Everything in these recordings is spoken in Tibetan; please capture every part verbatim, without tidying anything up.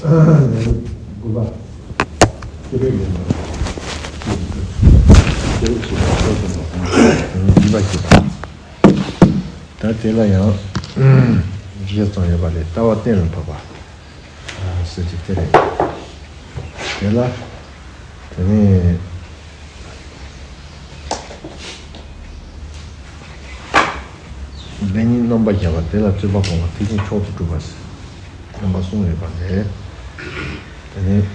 དགུ་པ། སྐྱེ་བའི་ལུང་པ། སྐྱེ་བའི་ཆེད་དུ་སྐྱེ་བ་དང་། བཞི་པ་བཞི་པ། ད་དེ་ལ་ཡང་བཞི་ཙམ་ཡོད་པ་ལས། ལྟ་བ་གཏན་ལ་ཕབ་པ་ཟེར་གྱི་དེ་རེད། དེ་ལ་དེ་ནས། བདེན་གཉིས་རྣམ་པར་བཞག་པ། དེ་ལ་རྩོད་པ་སྤོང་བ། དེ་བཞིན་མཆོག་ཏུ་གྲུབ་པ་ཟེར། རྣམ་པ་གསུམ་ཡོད་པ་ལས། དེ་ནས་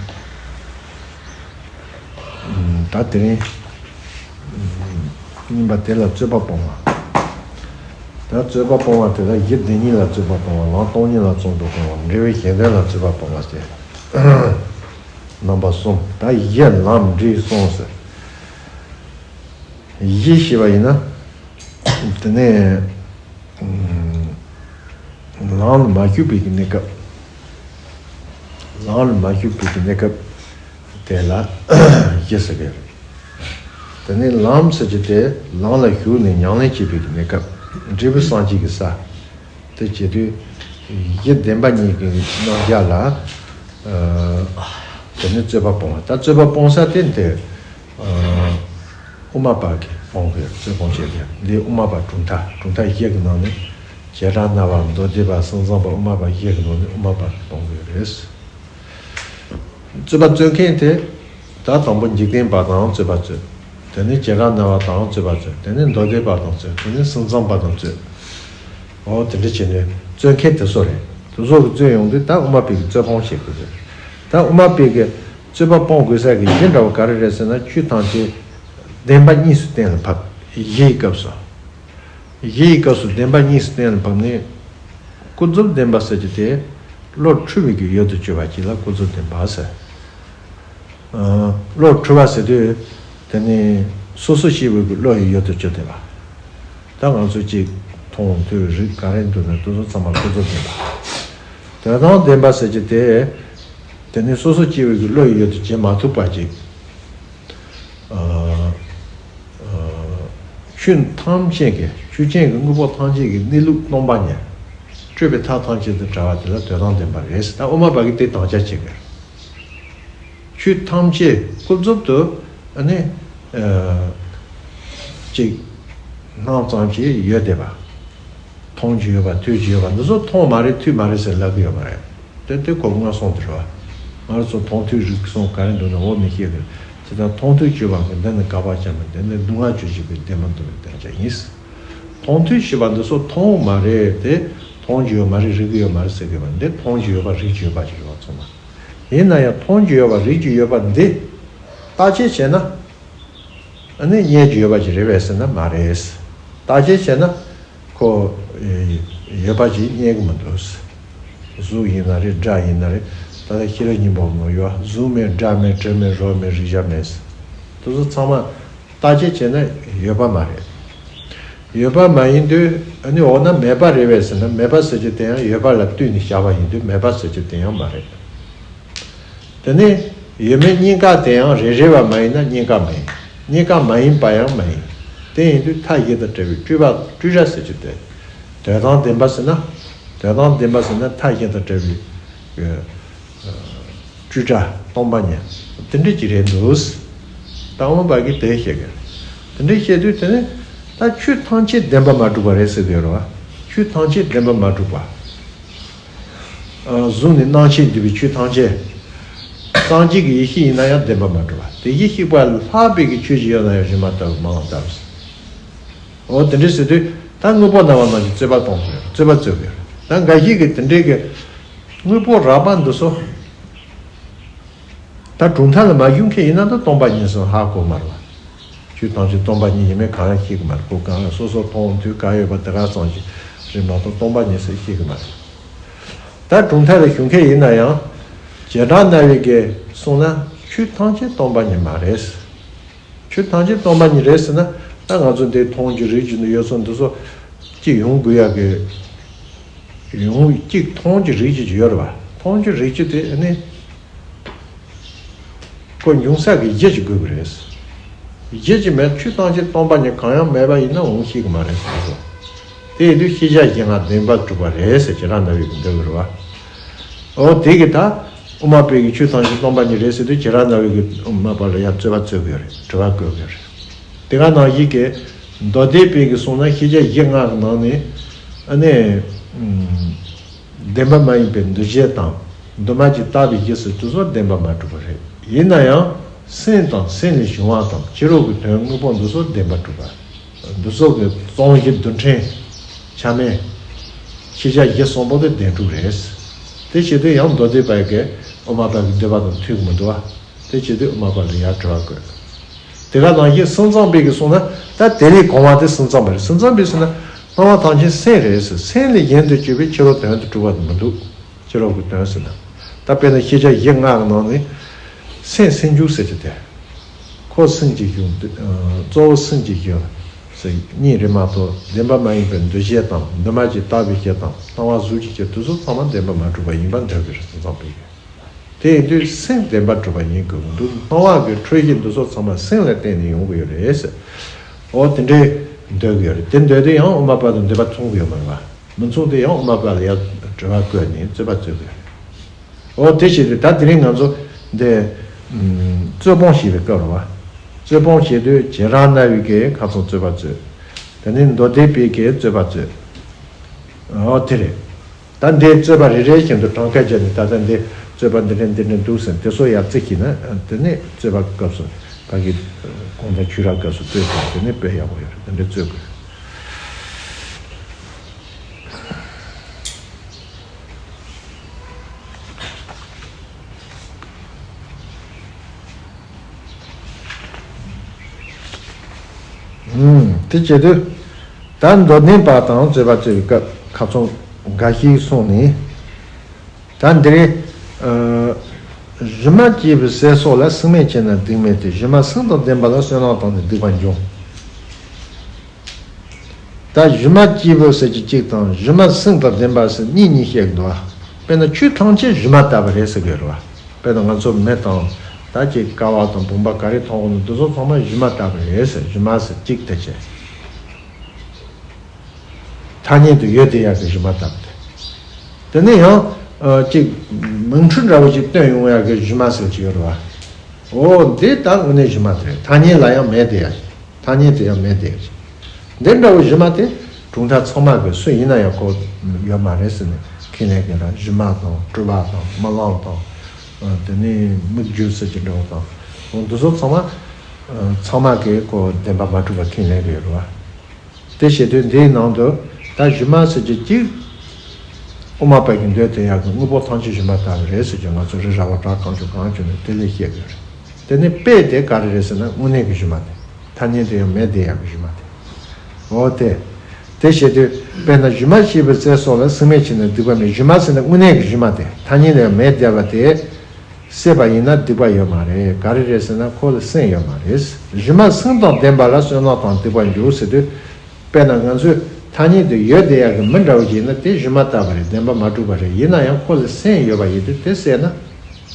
ད་དེ་རིང་གཉིས་པ། དེ་ལ་རྩོད་པ་སྤོང་བ། ད་རྩོད་པ་སྤོང་བ་དེ་ལ་གཞི་བདེན་གཉིས་ལ་རྩོད་པ་སྤོང་བ། ལམ་སྟོང་ཉིད་ལ་བརྩོན་དུ་སྤོང་བ། འབྲས་བུ་གཞན་དོན་ལ་རྩོད་པ་སྤོང་བ་ཟེར། རྣམ་པ་གསུམ། ད་གཞི་ལམ་འབྲས་གསུམ་ཟེར། གཞི་ཞེས་པ་ཡིན་ན། དེ་ནས་ལམ་ལ་མ་ཞུགས་པའི་གནས་སྐབས། ལམ་ལ་མ་ཞུགས་པའི་གནས་སྐབས་དེ་ལ་གཞི་ཟེར་གི་རེད། དེ་ནས་ལམ་ཟེར་གྱི་དེ་ལམ་ལ་ཞུགས་ནས་ཉམས་ལེན་བྱེད་པའི་གནས་སྐབས། འབྲས་བུ་སངས་རྒྱས་ཀྱི་ས། དེ་བྱེད་དུས་གཞི་བདེན་པ་གཉིས་ཀྱི་རྣམ་གཞག་ལ། ཨ། དེ་ནས་རྩོད་པ་སྤོང་བ། ད་རྩོད་པ་སྤོང་ས་དེ་འདི། ཨ། དབུ་མ་པ་གིས་སྤོང་དགོས། རྩོད་སྤོང་བྱེད་དགོས། འདི་དབུ་མ་པ་གྲུབ་མཐའ། གྲུབ་མཐའ་བཞི་གི་ནང་ནས་བྱེ་བྲག་སྨྲ་བ། མདོ་སྡེ་པ། གསུམ་ཚང་པ། དབུ་མ་པ་བཞི་གི་ནང་ནས་དབུ་མ་པ་གིས་སྤོང་དགོས་རེད། རྩོད་པ་རྩོད་མཁན་དེ། ད་དང་པོ་འཇིག་རྟེན་པ་དང་རྩོད་པ་རྩོད། དེ་ནས་བྱེ་བྲག་སྨྲ་བ་དང་རྩོད་པ་རྩོད། དེ་ནས་མདོ་སྡེ་པ་དང་རྩོད། དེ་ནས་གསུམ་ཚང་པ་དང་རྩོད། འོ་དེ་འདྲ་བྱས་ནས་རྩོད་མཁན་དེ་ཚོ་རེད། དེ་ཚོ་གིས་རྩོད་ཡོང་དུས་ད་དབུ་མ་པའི་གིས་རྩོད་སྤོང་བྱེད་དགོས་རེད། ད་དབུ་མ་པའི་གིས་རྩོད་པ་སྤོང་དགོས་ས་གི་གཞི་འདྲ་བོ་ག་རེ་རེད་ཟེར་ན། ཆོས་ཐམས་ཅད་བདེན་པ་གཉིས་སུ་གཏན་ལ་ཕབ། གཞིའི་སྐབས་སུ། གཞིའི་སྐབས་སུ་བདེན་པ་གཉིས་སུ་གཏན་ལ་ཕབ་ནས། ཀུན་རྫོབ་བདེན་པ་ཟེར་གྱི་དེ་བློ་འཁྲུལ་བའི་གི་ཡུལ་དུ་གྱུར་པ་ཅིག་ལ་ཀུན་རྫོབ་བདེན་པ་ཟེར། ཨ། བློ་འཁྲུལ་བ་ཟེར་དུས་དེ་ནི་སོ་སོ་སྐྱེ་བོའི་གི་བློ་ཡི་ཡུལ་དུ་གྱུར་བསྡད་པ། ད་ང་ཚོ་གཅིག་མཐོང་ཐོས་རིག་ག་རེ་འདུག་ན་དེ་ཚོ་ཚང་མ་ཀུན་རྫོབ་བདེན་པ། དོན་དམ་བདེན་པ་ཟེར་གྱི་དེ། དེ་ནི་སོ་སོ་སྐྱེ་བོའི་གི་བློ་ཡི་ཡུལ་དུ་བྱེད་མ་ཐུབ་པ་ཅིག། ཨ། ཨ། ཆོས་ཐམས་ཅད་ཀྱི། ཆོས་ཅན་གྱི་དངོས་པོ་ཐམས་ཅད་ཀྱི་གནས་ལུགས་སྟོང་པ་ཉིད། སྤྲོས་པའི་མཐའ་ཐམས་ཅད་དུ་བྲལ་བ་དེ་ལ་དོན་དམ་བདེན་པ་རེད་ཟེར། ད་དབུ་མ་པ་གིས་དེ་དམ་བཅའ་བྱེད་དགོས། ཆོས་ཐམས་ཅད་ཀུན་རྫོབ་ཏུ། ཨ་ནི། ཨ། གཅིག་སྣང་ཙམ་ཞིག་ཡོད་བསྡད་པ། མཐོང་རྒྱུ་ཡོད་པ། ཐོས་རྒྱུ་ཡོད་པ་འདི་ཚོ་མཐོང་མ་རེད། ཐོས་མ་རེད་ཟེར་ལབ་ཀྱི་ཡོད་མ་རེད། དེ་དེ་ཁོ་མངོན་སུམ་དུ་རེད་བ། ང་རང་ཚོ་མཐོང་ཐོས་རིག་གསུམ་ག་རེ་འདུག་ན་འོ་མི་ཤེས་གི། ཇི་ལྟར་མཐོང་ཐོས་སྤྱོད་པ་ཀུན། འདི་ནི་དགག་པ་ཅན་མིན། འདི་ནི་སྡུག་བསྔལ་གྱུར་ཅིག་པའི་བདེན་པར་འདོད་པའི་དོན་ཅན་ཡིན། མཐོང་ཐོས་ཞེས་པ་འདི་ཚོ་མཐོང་མ་རེད། དེ་མཐོང་རྒྱུ་ཡོད་མ་རེད། རིག་གི་ཡོད་མ་རེད་ཟེར་གི་བ། འདི་མཐོང་རྒྱུ་ཡོད་པ་རིག་རྒྱུ་ཡོད་པ་ཅིག་རེད་བ། ཚང་མ་ཡིན་ན་ཡང་མཐོང་རྒྱུ་ཡོད་པ་རིག་རྒྱུ་ཡོད་པ་འདི་བརྟག་དཔྱད་བྱས་ན། ཨ་ནི་རྙེད་རྒྱུ་ཡོད་པ་ཅིག་རེད་པས་ཟེར་ན་མ་རེད། བརྟག་དཔྱད་བྱས་ན་ཁོ་ཡོད་པ་ཅིག་རྙེད་གི་མི་འདུག། གཟུགས་ཡིན་ན་རེད། སྒྲ་ཡིན་ན་རེད། ད་ལྟ་ཤེས་རབ་སྙིང་པོ་ནང་ཡོད། གཟུགས་མེད། སྒྲ་མེད། དྲི་མེད། རོ་མེད། རེག་བྱ་མེད། དེ་ཚོ་ཚང་མ་བརྟག་དཔྱད་བྱས་ན་ཡོད་པ་མ་རེད། ཡོད་པ་མ་ཡིན་དུས། ཨ་ནི་འོ་ན་མེད་པ་རེད་པས་ཟེར་ན། མེད་པ་ཟེར་རྒྱུ་དེ་ཡང་ཡོད་པ་ལ་ལྟོས་ནས་བཞག་པ་ཡིན་དུས་མེད་པ་ཟེར་རྒྱུ་དེ་ཡང་མ་རེད། དེ་ནས་ཡོད་མེད་གཉིས་ཀ་དེ་ཡང་རེ་རེ་བ་མ་ཡིན་ན་གཉིས་ཀ་མ་ཡིན། གཉིས་ཀ་མ་ཡིན་པ་ཡང་མ་ཡིན། དེ་ཡིན་དུས་མཐའ་བཞི་དང་བྲལ་བའི་སྤྲོས་པ། སྤྲོས་བྲལ་ཟེར་རྒྱུ་དེ་དོན་དམ་བདེན་པ་ཟེར་ན། དོན་དམ་བདེན་པ་ཟེར་ན་མཐའ་བཞི་དང་བྲལ་བའི་སྤྲོས་བྲལ་སྟོང་པ་ཉིད་དེ་འདྲ་ཅིག་རེད་འདུག། ད་དབུ་མ་པ་གིས་དེ་བཤད་གི། དེ་འདྲ་བཤད་དུས་དེ་ནི་ད་ཆོས་ཐམས་ཅད་བདེན་པར་མ་གྲུབ་པ་རེད་ཟེར་གི་ཡོད་རེད་བ། ཆོས་ཐམས་ཅད་བདེན་པར་མ་གྲུབ་པ། ཨ། གཟུགས་ནས་སྣང་མཆེད་འདུས་པའི་ཆོས་ཐམས་ཅད། སངས་རྒྱས་ཀྱི་ཡེ་ཤེས་ཡིན་ན་ཡང་བདེན་པར་མ་གྲུབ་པ། དེ་བཞིན་གཤེགས་པ་ལས་ལྷག་པའི་གི་ཆོས་ཅིག་ཡོད་ན་ཡང་གཞན་མ་ལྟ་བུ་མ་འོངས་ལྟ་བུ་ཟེར། འོ་དེ་འདྲ་ཟེར་དུས་ད་དངོས་པོ་སྨྲ་བ་རྣམས་ཀྱིས་རྩོད་པ་གཏོང་དགོས། རྩོད་པ་རྩོད་དགོས། ད་འགའ་ཞིག་གིས་དེ་འདྲའི་གི་དངོས་པོ་རགས་པ་འདི་ཚོ། ད་གྲུབ་མཐའ་ལ་མ་ཞུགས་མཁན་ཡིན་ན་ད་སྟོང་པ་ཉིད་ཟེར་ཧ་གོ་མ་རེད་བ། ཆོས་ཐམས་ཅད་སྟོང་པ་ཉིད་ཡིན་མིན་གང་ཡང་ཤེས་ཀྱི་མ་རེད། ཁོ་གང་ལ་སོ་སོ་མཐོང་ཐོས་གང་ཡོད་པ་དེ་ག་ཙམ་ཞིག་རེད་མ་གཏོགས་སྟོང་པ་ཉིད་ཟེར་ཤེས་ཀྱི་མ་རེད། ད་གྲུབ་མཐའ་ལ་ཞུགས་མཁན་ཡིན་ན་ཡང་། བྱེ་བྲག་སྨྲ་བའི་གིས་གསུངས་ན་ཆོས་ཐམས་ཅད་སྟོང་པ་ཉིད་མ་རེད། ཆོས་ཐམས་ཅད་སྟོང་པ་ཉིད་རེད་ཟེར་ན། ད་ང་ཚོ་འདི་མཐོང་རྒྱུ་རེག་རྒྱུ་འདི་ཡོད་ཚོ་འདི་ཚོ་གཅིག་ཡོང་དགོས་ཡག་གི། ཡོང་། གཅིག་མཐོང་རྒྱུ་རེག་རྒྱུ་ཅིག་ཡོད་རེད་བ། མཐོང་རྒྱུ་རེག་རྒྱུ་དེ་ནི་ཁོ་འབྱུང་ས་གི་གཞི་ཅིག་དགོས་ཀྱི་རེད། གཞི་ཅིག་མེད། ཆོས་ཐམས་ཅད་སྟོང་པ་ཉིད་གང་ཡང་མེད་པ་ཡིན་ན་འོང་ཤེས་ཀྱི་མ་རེད་ཟེར་གྱི་འདུག། དེ་ཡིན་དུས་ཤེས་བྱ་གཞན་ལྔ་བདེན་པར་གྲུབ་པ་རེད་ཟེར་བྱེ་བྲག་སྨྲ་བའི་གིས་འདོད་ཀྱི་རེད་བ། འོ་དེ་གི་ད་ དབུ་མ་པའི་གི་ཆོས་ཐམས་ཅད་སྟོང་པ་ཉིད་རེད་ཟེར་དུས་ཁྱེད་རང་རྣ་བའི་གི་དབུ་མ་པ་ལ་ཡང་རྩོད་པ་རྩོད་དགོས་རེད། དྲི་བ་བཀོད་དགོས་རེད། དེ་ག་ནང་བཞིན་གྱི་མདོ་སྡེ་པའི་གི་གསུང་ན་ཤེས་བྱ་བཞི་ལྔ་གི་ནང་ནས་ཨ་ནི་བདེན་པ་མ་ཡིན་པའི་འདུ་བྱེད་དང་འདུས་མ་བྱས་བཏགས་པའི་བཞི་ཟེར་དུས་སོགས་བདེན་པ་མ་གྲུབ་པ་རེད། ཡིན་ན་ཡང་སེམས་དང་སེམས་ལས་བྱུང་བ་དང་ཕྱི་རོལ་གྱི་དོན་དངོས་པོ་འདུས་སོགས་བདེན་པ་གྲུབ་པ། འདུས་སོགས་ཀྱི་སྟོང་བཞི་རྡུལ་ཕྲན་ཆ་མེད། ཤེས་བྱ་བཞི་གསུམ་པོ་དེ་བདེན་གྲུབ་རེད། དེ་བྱེད་དུས་ཡང་མདོ་སྡེ་པ་གི་དབུ་མ་པ་གི་འདོད་པ་དང་མཐུན་གྱི་མི་འདུག་བ། དེ་བྱེད་དུས་དབུ་མ་པ་ལ་ཡང་དྲི་བ་བཀོད། དེ་ག་ནང་བཞིན་སེམས་ཙམ་པའི་གི་གསུང་ན་ད་དེ་ལས་གོང་བ་དེ་སེམས་ཙམ་པ་རེད། སེམས་ཙམ་པའི་གསུང་ན་སྣང་བ་ཐམས་ཅད་སེམས་རེད་ཟེར། སེམས་ལས་གཞན་དུ་གྱུར་པའི་ཕྱི་རོལ་དོན་དུ་གྲུབ་པ་དེ་མི་འདུག་ཕྱི་རོལ་གྱི་དོན་ཟེར་ན། ད་དཔེར་ན་ཤེས་བྱ་བཞི་ལྔ་གི་ནང་ནས་སེམས་སེམས་འཇུག་ཟེར་གྱི་དེ། ཁོ་སེམས་ཀྱི་གཞུང་འདི། གཙོ་བོ་སེམས་ཀྱི་གཞུང་ཟེར་གཉིས་རེད་མ་གཏོགས་བདེན་པ་མ་ཡིན་པའི་འདུ་བྱེད་དང་འདུས་མ་བྱས་བཏགས་པའི་བྱེད་དང་སྣང་བ་གཟུགས་ཀྱི་བྱེད་དེ་ཚོ་ཚང་མ་བདེན་པ་མ་གྲུབ་པ་ཡིན་པ་འདོད་ཀྱི་རེད། སེམས་ཙམ་པས། དེ་ཡིན་དུས་སེམས་བདེན་པར་གྲུབ་པ་ཡིན་དགོས་ཀྱི་འདུག་སྣང་བ་གི་འཁྲུལ་གཞི་འདི་ཚོ་ཚང་མ་སེམས་ལ་བརྟེན་ནས་ཡོང་གི་ཡོད་རེད་ཟེར། འོ་དེ་འདྲའི་འདོད་ཀྱི་ཡོད་རེད། དེ་འདོད་དུས་ཡང་དབུ་མ་པ་དང་འདོད་པ་མཚུངས་ཀྱི་ཡོད་མ་རེད་བ། མི་མཚུངས་དུས་ཡང་དབུ་མ་པ་ལ་ཡང་དྲི་བ་བཀོད་ནས་རྩོད་པ་རྩོད་དགོས་རེད། འོ་དེ་བྱས་ཏེ་ད་དེ་རིང་ང་ཚོ་འདི་རྩོད་སྤོང་བྱེད་པའི་སྐབས་རེད་བ། རྩོད་སྤོང་བྱེད་དུས་བྱེ་བྲག་སྨྲ་བའི་གི་ཁ་ཚང་རྩོད་པ་རྩོད། དེ་ནས་མདོ་སྡེ་པའི་གི་རྩོད་པ་རྩོད། འོ་དེ་རེད། ད་འདི་རྩོད་པ་རེ་རེ་བཞིན་དུ་གྲངས་ཀ་བརྒྱབ་ནས་ད་ལྟ་འདི་རྩོད་པ་འདི་འདྲ་འདི་འདྲ་འདུག་ཟེར་དེ་ཚོ་ཡར་རྩི་ཤེས་ན་དེ་ནས་རྩོད་པ་སྐབས་སུ་ཕ་གི་གོང་དང་ཆོས་ར་སྐབས་སུ་རྩོད་དང་དེ་ནས་དཔེ་ཡག་པོ་ཡོད་རེད། དེ་འདྲ་རྩོད་དགོས། ཨུམ། དེ་བྱེད་དུས། ད་མདོ་སྡེ་པ་དང་རྩོད་པ་རྩོད་པའི་སྐབས་ཁ་ཚོན་འགའ་ཞིག་སོང་ནས། ད་འདིར། ཨ། གཞི་མ་སྐྱེས་བུའི་ཟེར་སོགས་ལ་སེམས་མེད་བྱས་ན་སྡིག་མེད་དེ། གཞི་མ་སེམས་དང་ལྡན་པ་ལ་བསོད་ནམས་བཏང་ནས་སྡིག་པ་འབྱུང་། ད་གཞི་མ་སྐྱེས་བུ་ཟེར་གྱི་གཅིག་དང་གཞི་མ་སེམས་དང་ལྡན་པ་ཟེར་གཉིས་གཉིས་བཤད་ཀྱི་འདུག་བ། དཔེར་ན་ཆོས་ཐམས་ཅད་གཞི་མ་ལྟ་བུ་རེད་ཟེར་གྱི་ཡོད་རེད་བ། དཔེར་ན་ང་ཚོ་མེ་དང་ད་ཅིག་ཀ་བ་དང་བུམ་པ་ག་རེ་མཐོང་གི་འདུག་འདི་ཚོ་ཚང་མ་གཞི་མ་ལྟ་བུ་རེད་ཟེར། གཞི་མ་ཟེར་གཅིག་དེ་བྱས། ཐ་སྙད་དུ་ཡོད་དེ་ཡག་གི་གཞི་མ་ལྟ་བུ་དེ། དེ་ནས་ཡང་ཨ། ཅིག་མིང་འཁྲུལ་འདྲ་བོ་ཅིག་སྟོན་ཡོང་ཡག་གི་གཞི་མ་ཟེར་གྱི་ཡོད་རེད་བ། འོ་འདི་ད་དངོས་གནས་གཞི་མ་དེ་རེད། ཐ་སྙད་ལ་ཡང་མེད་དེ་ཡག་ཐ་སྙད་དེ་ཡང་མེད་དེ་ཡག་འདི་འདྲ་བོ་གཞི་མ་དེ་གྲུབ་མཐའ་ཚང་མ་གི་སུ་ཡིན་ན་ཡང་གོ་ཡོད་མ་རེད་ཟེར་ནས་ཁས་ལེན་གྱི་ར། གཞི་མ་དང་སྤྲོས་པ་དང་རྨི་ལམ་དང་། ཨ། དེ་ནས་སྨིག་རྒྱུ་ཟེར་གྱི་འདྲ་བོ་དང་། འོ་འདི་ཚོ་ཚང་མ། ཨ། ཚང་མ་གི་གོ་བདེན་པ་མ་གྲུབ་པ་ཁས་ལེན་གྱི་ཡོད་རེད་བ། དེ་བྱེད་དུས་འདིའི་ནང་དུ་ད་གཞི་མ་ཟེར་གྱི་གཅིག་དབུ་མ་པ་གི་འདོད་དེ་ཡག་གི་དངོས་པོ་ཐམས་ཅད་གཞི་མ་ལྟ་བུ་རེད་ཟེར་གྱི་ང་ཚོ་རི་ར་བ་བྲག་གང་བྱུང་གང་བྱུང་ནས་དེ་ལས་བཤད་དགོས་རེད། དེ་ནས་དཔེ་དེ་ག་རེ་རེད་ཟེར་ན་དངོས་གནས་ཀྱི་གཞི་མ་དེ། ཐ་སྙད་དེ་ཡང་མེད་དེ་ཡག་གི་གཞི་མ་དེ། འོ་དེ། དེ་བྱེད་དུས་དཔེར་ན་གཞི་མ་སྐྱེས་བུའི་ཟེར་སོགས་ལ་སེམས་མེད་བྱས་ན་སྡིག་པ་མེད། གཞི་མ་ཟེར་ན་དངོས་གནས་ཀྱི་གཞི་མ་དེ། ཐ་སྙད་དེ་ཡང་མེད་བསྡད་པ་དེ། བསད་པ་ཡིན་ན་སྡིག་པ་ཡོད་མ་རེད། ག་རེ་རེད་ཟེར་ན་ཁོ་ལ་སེམས་ཡོད་མ་རེད། གཞི་མ་སེམས་དང་ལྡན་པ་ལ་བསོད་ནམས་དང་སྡིག་པ་འཇུག་ཟེར་དུས། དཔེར་ན་ང་ཚོས་ཐ་སྙད་དུ་ཡོད་བསྡད་ཡག་གི་མི་འདྲ་བོ་ཞིག་ཡིན་ན་དེ་གཞི་མ་ལྟ་བུ་རེད། བདེན་པ་མ་གྲུབ་པ་རེད། ཡིན་ན་ཡང་ཁོ་ལ་སེམས་ཡོད་པ་ཡིན་དུས་དེ་བསད་ན།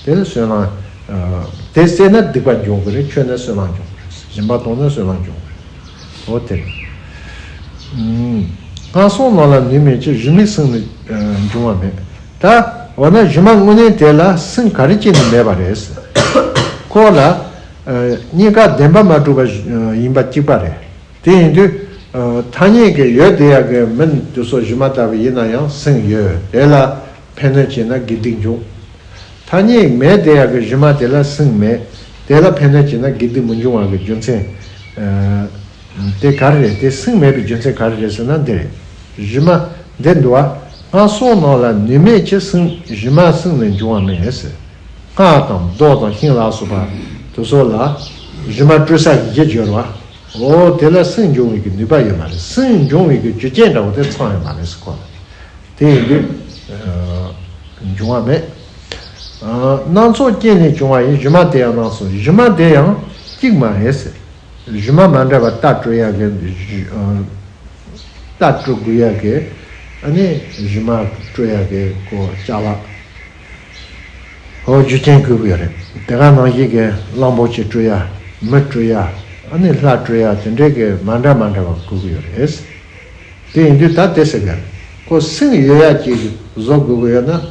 དེ་ལ་བསོད་ནམས། ཨ། དེ་བསད་ན་སྡིག་པ་འབྱུང་གི་རེད། མཆོད་ན་བསོད་ནམས་འབྱུང་གི་རེད། སྦྱིན་པ་གཏོང་ན་བསོད་ནམས་འབྱུང་གི་རེད། འོ་དེ་རེད། ཨུམ། སྔར་སོང་ནང་ལ་ནུས་མེད་ཕྱིར། གཞི་མའི་སེམས་ནི་འབྱུང་བ་མེད། ད་འོ་ན་གཞི་མ་དངོས་གནས་དེ་ལ་སེམས་ག་རེ་བྱས་ནས་མེད་པ་རེད། ཁོ་ལ། ཨ། གཉིས་ཀ་བདེན་པ་མ་གྲུབ་པ་ཡིན་པ་གཅིག་པ་རེད། དེ་ཡིན་དུས། ཨ། ཐ་སྙད་ཀྱི་ཡོད་བསྡད་ཡག་གི་མི་དེ་ཚོ་གཞི་མ་ལྟ་བུ་ཡིན་ན་ཡང་སེམས་ཡོད། དེ་ལ་ཕན་གནོད་བྱས་ན་དགེ་སྡིག་འབྱུང་། ཐ་སྙད་མེད་བསྡད་ཡག་གི་གཞི་མ་དེ་ལ་སེམས་མེད། དེ་ལ་ཕན་གནོད་བྱས་ན་དགེ་སྡིག་མི་འབྱུང་བ་གི་རྒྱུ་མཚན། ཨ། དེ་ག་རེ་རེད། དེ་སེམས་མེད་པའི་རྒྱུ་མཚན་ག་རེ་རེད་ཟེར་ན་འདི་རེད། གཞི་མ་འདི་འདུག་བ། སྔར་སོང་ནང་ལ་ནུས་མེད་ཕྱིར། སེམས་གཞི་མ་སེམས་ནི་འབྱུང་བ་མེད་ཟེར། སྔགས་དང་མདོ་དང་ཤིང་ལ་སོགས་པ་དེ་ཚོ་ལ་གཞི་མ་སྤྲོས་བཞི་ཡོད་རེད་བ། འོ་དེ་ལ་སེམས་འབྱུང་བའི་གི་ནུས་པ་ཡོད་མ་རེད། སེམས་འབྱུང་བའི་གི་རྒྱུ་རྐྱེན་འདྲ་བོ་དེ་ཚང་ཡོད་མ་རེད་ཟེར་ཁོ་ལ། དེ་ཡིན་དུས། ཨ། འབྱུང་བ་མེད། ཨ། སྣ་ཚོགས་རྐྱེན་ལས་བྱུང་བ་ཡིན། གཞི་མ་དེ་ཡང་སྣ་ཚོགས། གཞི་མ་དེ་ཡང་གཅིག་མ་རེད་ཟེར། གཞི་མ་མ་འདྲ་བ་རྟ་སྤྲོད་ཡག་གི། ཨ། རྟ་སྤྲོད་དགོས་ཡག་གི། ཨ་ནི་གཞི་མ་སྤྲོད་ཡག་གི་ཀོ་ཅ་ལག་འོ་རྒྱུ་རྐྱེན་དགོས་ཀྱི་ཡོད་རེད། དེ་ག་ནང་བཞིན་གྱི་གླང་པོ་ཆེ་སྤྲོད་ཡ། མི་སྤྲོད་ཡ། ཨ་ནི་ལྷ་སྤྲོད་ཡ། དེ་འདྲའི་གི་མ་འདྲ་མ་འདྲ་བ་དགོས་ཀྱི་ཡོད་རེད། དེ་ཡིན་དུས་ད་དེ་ཟེར་གི། ཁོ་སེམས་ཡོད་ཡ་ཅིག་བཟོ་དགོས་ཀྱི་ཡོད་ན།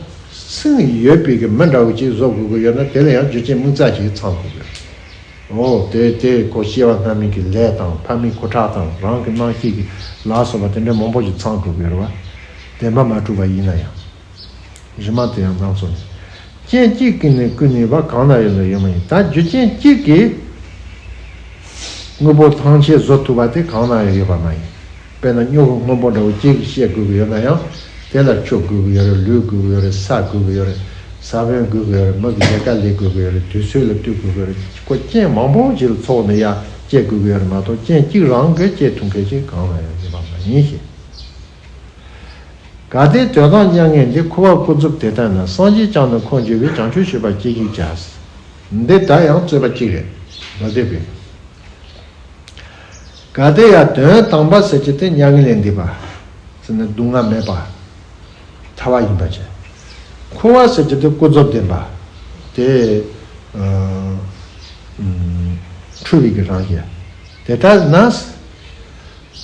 ཚིག་ཡོད་པའི་གི་མི་འདྲ་བོ་ཅིག་བཟོ་དགོས་ཀྱི་ཡོད་ན། དེ་ལ་ཡང་རྒྱུ་རྐྱེན་དམིགས་བསལ་ཅིག་ཚང་དགོས་ཀྱི་ཡོད། འོ་དེ་དེ་ཁོ་སྐྱེ་བ་སྔ་མའི་གི་ལས་དང་ཕ་མའི་སྐུ་ཁྲག་དང་རང་གི་རྣམ་ཤེས་ཀྱི་ལ་སོགས་པ་དེ་འདྲ་མང་པོ་ཞིག་ཚང་དགོས་ཀྱི་རེད་བ། བདེན་པ་མ་གྲུབ་པ་ཡིན་ན་ཡང་། རྗེས་མ་དེ་ཡང་སྣ་ཚོགས་ནས། རྐྱེན་གཅིག་གིས་ནི་ཀུན་ནུས་པ་གང་ན་ཡོད་ན་ཡོད་མ་ཡིན། ད་རྒྱུ་རྐྱེན་གཅིག་གིས་དངོས་པོ་ཐམས་ཅད་བཟོ་ཐུབ་པ་དེ་གང་ན་ཡང་ཡོད་པ་མ་ཡིན། དཔེར་ན་སྨྱུ་གུ་སྔོན་པོ་འདྲ་བོ་གཅིག་བཤད་དགོས་ཀྱི་ཡོད་ན་ཡང་། དེ་ལ་ཆུ་དགོས་ཀྱི་ཡོད་རེད། ལུད་དགོས་ཀྱི་ཡོད་རེད། ས་དགོས་ཀྱི་ཡོད་རེད། ས་བོན་དགོས་ཀྱི་ཡོད་རེད། མི་གི་ལས་ཀ་ལས་དགོས་ཀྱི་ཡོད་རེད། དུས་ཚོད་ལ་ལྟོས་དགོས་ཀྱི་ཡོད་རེད། ཁོ་རྐྱེན་མང་པོ་ཞིག་ལ་ཚོགས་ནས་ཡར་སྐྱེ་དགོས་ཀྱི་ཡོད་རེད་མ་གཏོགས། རྐྱེན་གཅིག་རང་གིས་སྐྱེ་ཐུབ་མཁན་ཞིག་གང་ལ་ཡང་ཡོད་པ་མ་ཡིན་ཞེས། གལ་ཏེ་དོན་དམ་མྱ་ངན་འདི། འཁོར་བ་ཀུན་རྫོབ་དེ་ལྟ་ན། སངས་རྒྱས་ཀྱང་ནི་འཁོར་འགྱུར་བས། བྱང་ཆུབ་སྤྱོད་པ་ཅི་ཞིག་བྱ། འདི་ད་ཡང་རྩོད་པ་གཅིག་རེད། མ་བསྡད་པས། གལ་ཏེ་ཡང་དོན་དམ་པ་ཟེར་གྱི་དེ་མྱ་ངན་ལས་འདས་པ་ཟེར་ན་སྡུག་བསྔལ་མེད་པ་ཐར་བ་ཡིན་པ་བྱས། འཁོར་བ་ཟེར་གྱི་དེ་ཀུན་རྫོབ་བདེན་པ་དེ་འཁྲུལ་བའི་གི་རང་བཞིན་དེ་ལྟར་ན།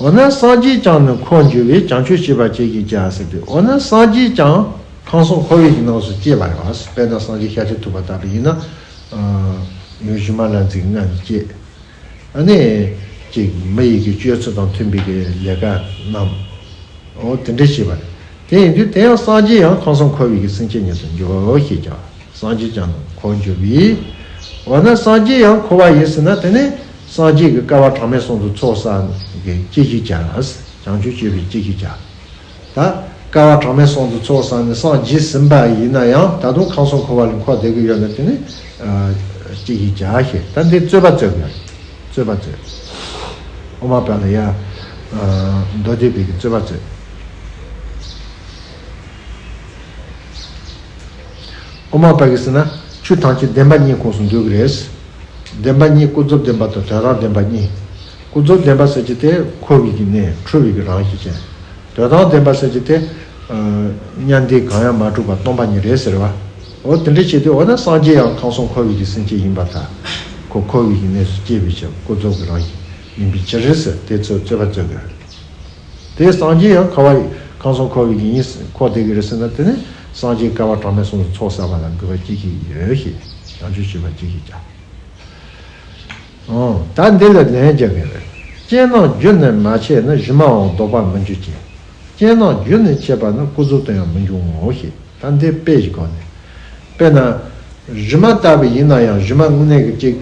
འོ་ན་སངས་རྒྱས་ཀྱང་ནི་འཁོར་འགྱུར་བས། བྱང་ཆུབ་སྤྱོད་པ་ཅི་ཞིག་བྱ་ཟེར་ཏེ། འོ་ན་སངས་རྒྱས་ཀྱང་ཁམས་གསུམ་འཁོར་བའི་གི་ནང་སུ་སྐྱེས་པ་རེད་བ། དཔེར་ན་སངས་རྒྱས་ཤཱཀྱ་ཐུབ་པ་ལྟ་བུ་ཡིན་ན། ཡུམ་ཞུ་མ་ལ་འཛིན་ལྔ་ནི་སྐྱེས། ཨ་ནི་ཅིག་མི་ཡི་གི་སྤྱོད་ཚུལ་དང་མཐུན་པའི་གི་ལས་ཀ་རྣམས། འོ་དེ་འདྲ་བྱས་པ་རེད། དེ་ཡིན་དུས་དེ་ཡང་སངས་རྒྱས་ཡང་ཁམས་གསུམ་འཁོར་བའི་གི་སེམས་ཅན་ཉིད་དུ་འགྱུར་ཞེས་ཀྱང་། སངས་རྒྱས་ཀྱང་ནི་འཁོར་འགྱུར་བས། འོ་ན་སངས་རྒྱས་ཡང་འཁོར་བ་ཡིན་ཟེར་ན། དེ་ནི་སངས་རྒྱས་ཀྱི་བསྐལ་པ་གྲངས་མེད་གསུམ་དུ་ཚོགས་བསགས་ཀྱི་ཅི་ཞིག་བྱ་ལ། བྱང་ཆུབ་སྤྱོད་པའི་ཅི་ཞིག་བྱ། ད་བསྐལ་པ་གྲངས་མེད་གསུམ་དུ་ཚོགས་བསགས་ནས་སངས་རྒྱས་ཟིན་པ་ཡིན་ན་ཡང་། ད་དུང་ཁམས་གསུམ་འཁོར་བ་ལ་འཁོར་བསྡད་ཀྱི་ཡོད་ན། དེ་ནི་ཅི་ཞིག་བྱ་ཞེས། ད་འདི་རྩོད་པ་རྩོད་དགོས། རྩོད་པ་རྩོད། དབུ་མ་པ་ལ་ཡ། མདོ་སྡེ་པའི་གི་རྩོད་པ་རྩོད། དབུ་མ་པ་གིས་ཟེར་ན་ཆོས་ཐམས་ཅད་བདེན་པ་གཉིས་ཁོངས་སུ་འདུས་ཀྱི་རེད། བདེན་པ་གཉིས། ཀུན་རྫོབ་བདེན་པ་དང་དོན་དམ་བདེན་པ་གཉིས། ཀུན་རྫོབ་བདེན་པ་ཟེར་གྱི་དེ་འཁོར་བའི་གི་གནས། འཁྲུལ་བའི་གི་རང་བཞིན་ཅན། དོན་དམ་བདེན་པ་ཟེར་གྱི་དེ། མཉམ་བདེན་གང་ཡང་མ་གྲུབ་པ་སྟོང་པ་ཉིད་རེད་ཟེར་བ། འོ་དེ་འདྲ་བྱས་ཏེ། འོ་ན་སངས་རྒྱས་ཡང་ཁམས་གསུམ་འཁོར་བའི་གི་སེམས་ཅན་ཡིན་པར་ཐལ། ཁོ་འཁོར་བའི་གི་གནས་སུ་སྐྱེས་པའི་ཕྱིར། ཀུན་རྫོབ་ཀྱི་རང་བཞིན་ཡིན་པའི་ཕྱིར་རེད་ཟེར། དེ་ཚོ་རྩོད་པ་རྩོད་དགོས། དེ་སངས་རྒྱས་ཡང་འཁོར་བ་ཡི་ཁམས་གསུམ་འཁོར་བའི་གི་ཡིན་ཟེར་འཁོར་བསྡད་ཀྱི་རེད་ཟེར་ན། དེ་ནི་སངས་རྒྱས་བསྐལ་པ་གྲངས་མེད་གསུམ་དུ་ཚོགས་བསགས་པ་ལ་དགོས་པ་ཅི་ཞིག་ཡོད་ཞེས། བྱང་ཆུབ་སྤྱོད་པ་ཅི་ཞིག་བྱ། ཨོ། ད་འདི་ལ་ལན་རྒྱག་གི་རེད། རྐྱེན་རྣམས་རྒྱུ་ནི་མ་ཆད་ན། གཞི་མའང་ལྡོག་པར་མི་འགྱུར་གྱི། རྐྱེན་རྣམས་རྒྱུ་ནི་ཆད་པ་ན། ཀུན་རྫོབ་ཏུ་ཡང་མི་འབྱུང་ངོ་ཞེས། ད་འདི་དཔེ་ཞིག་གོ་ནས། དཔེར་ན། གཞི་མ་ལྟ་བུ་ཡིན་ན་ཡང་། གཞི་མ་དངོས་གནས་ཀྱི་ཅིག་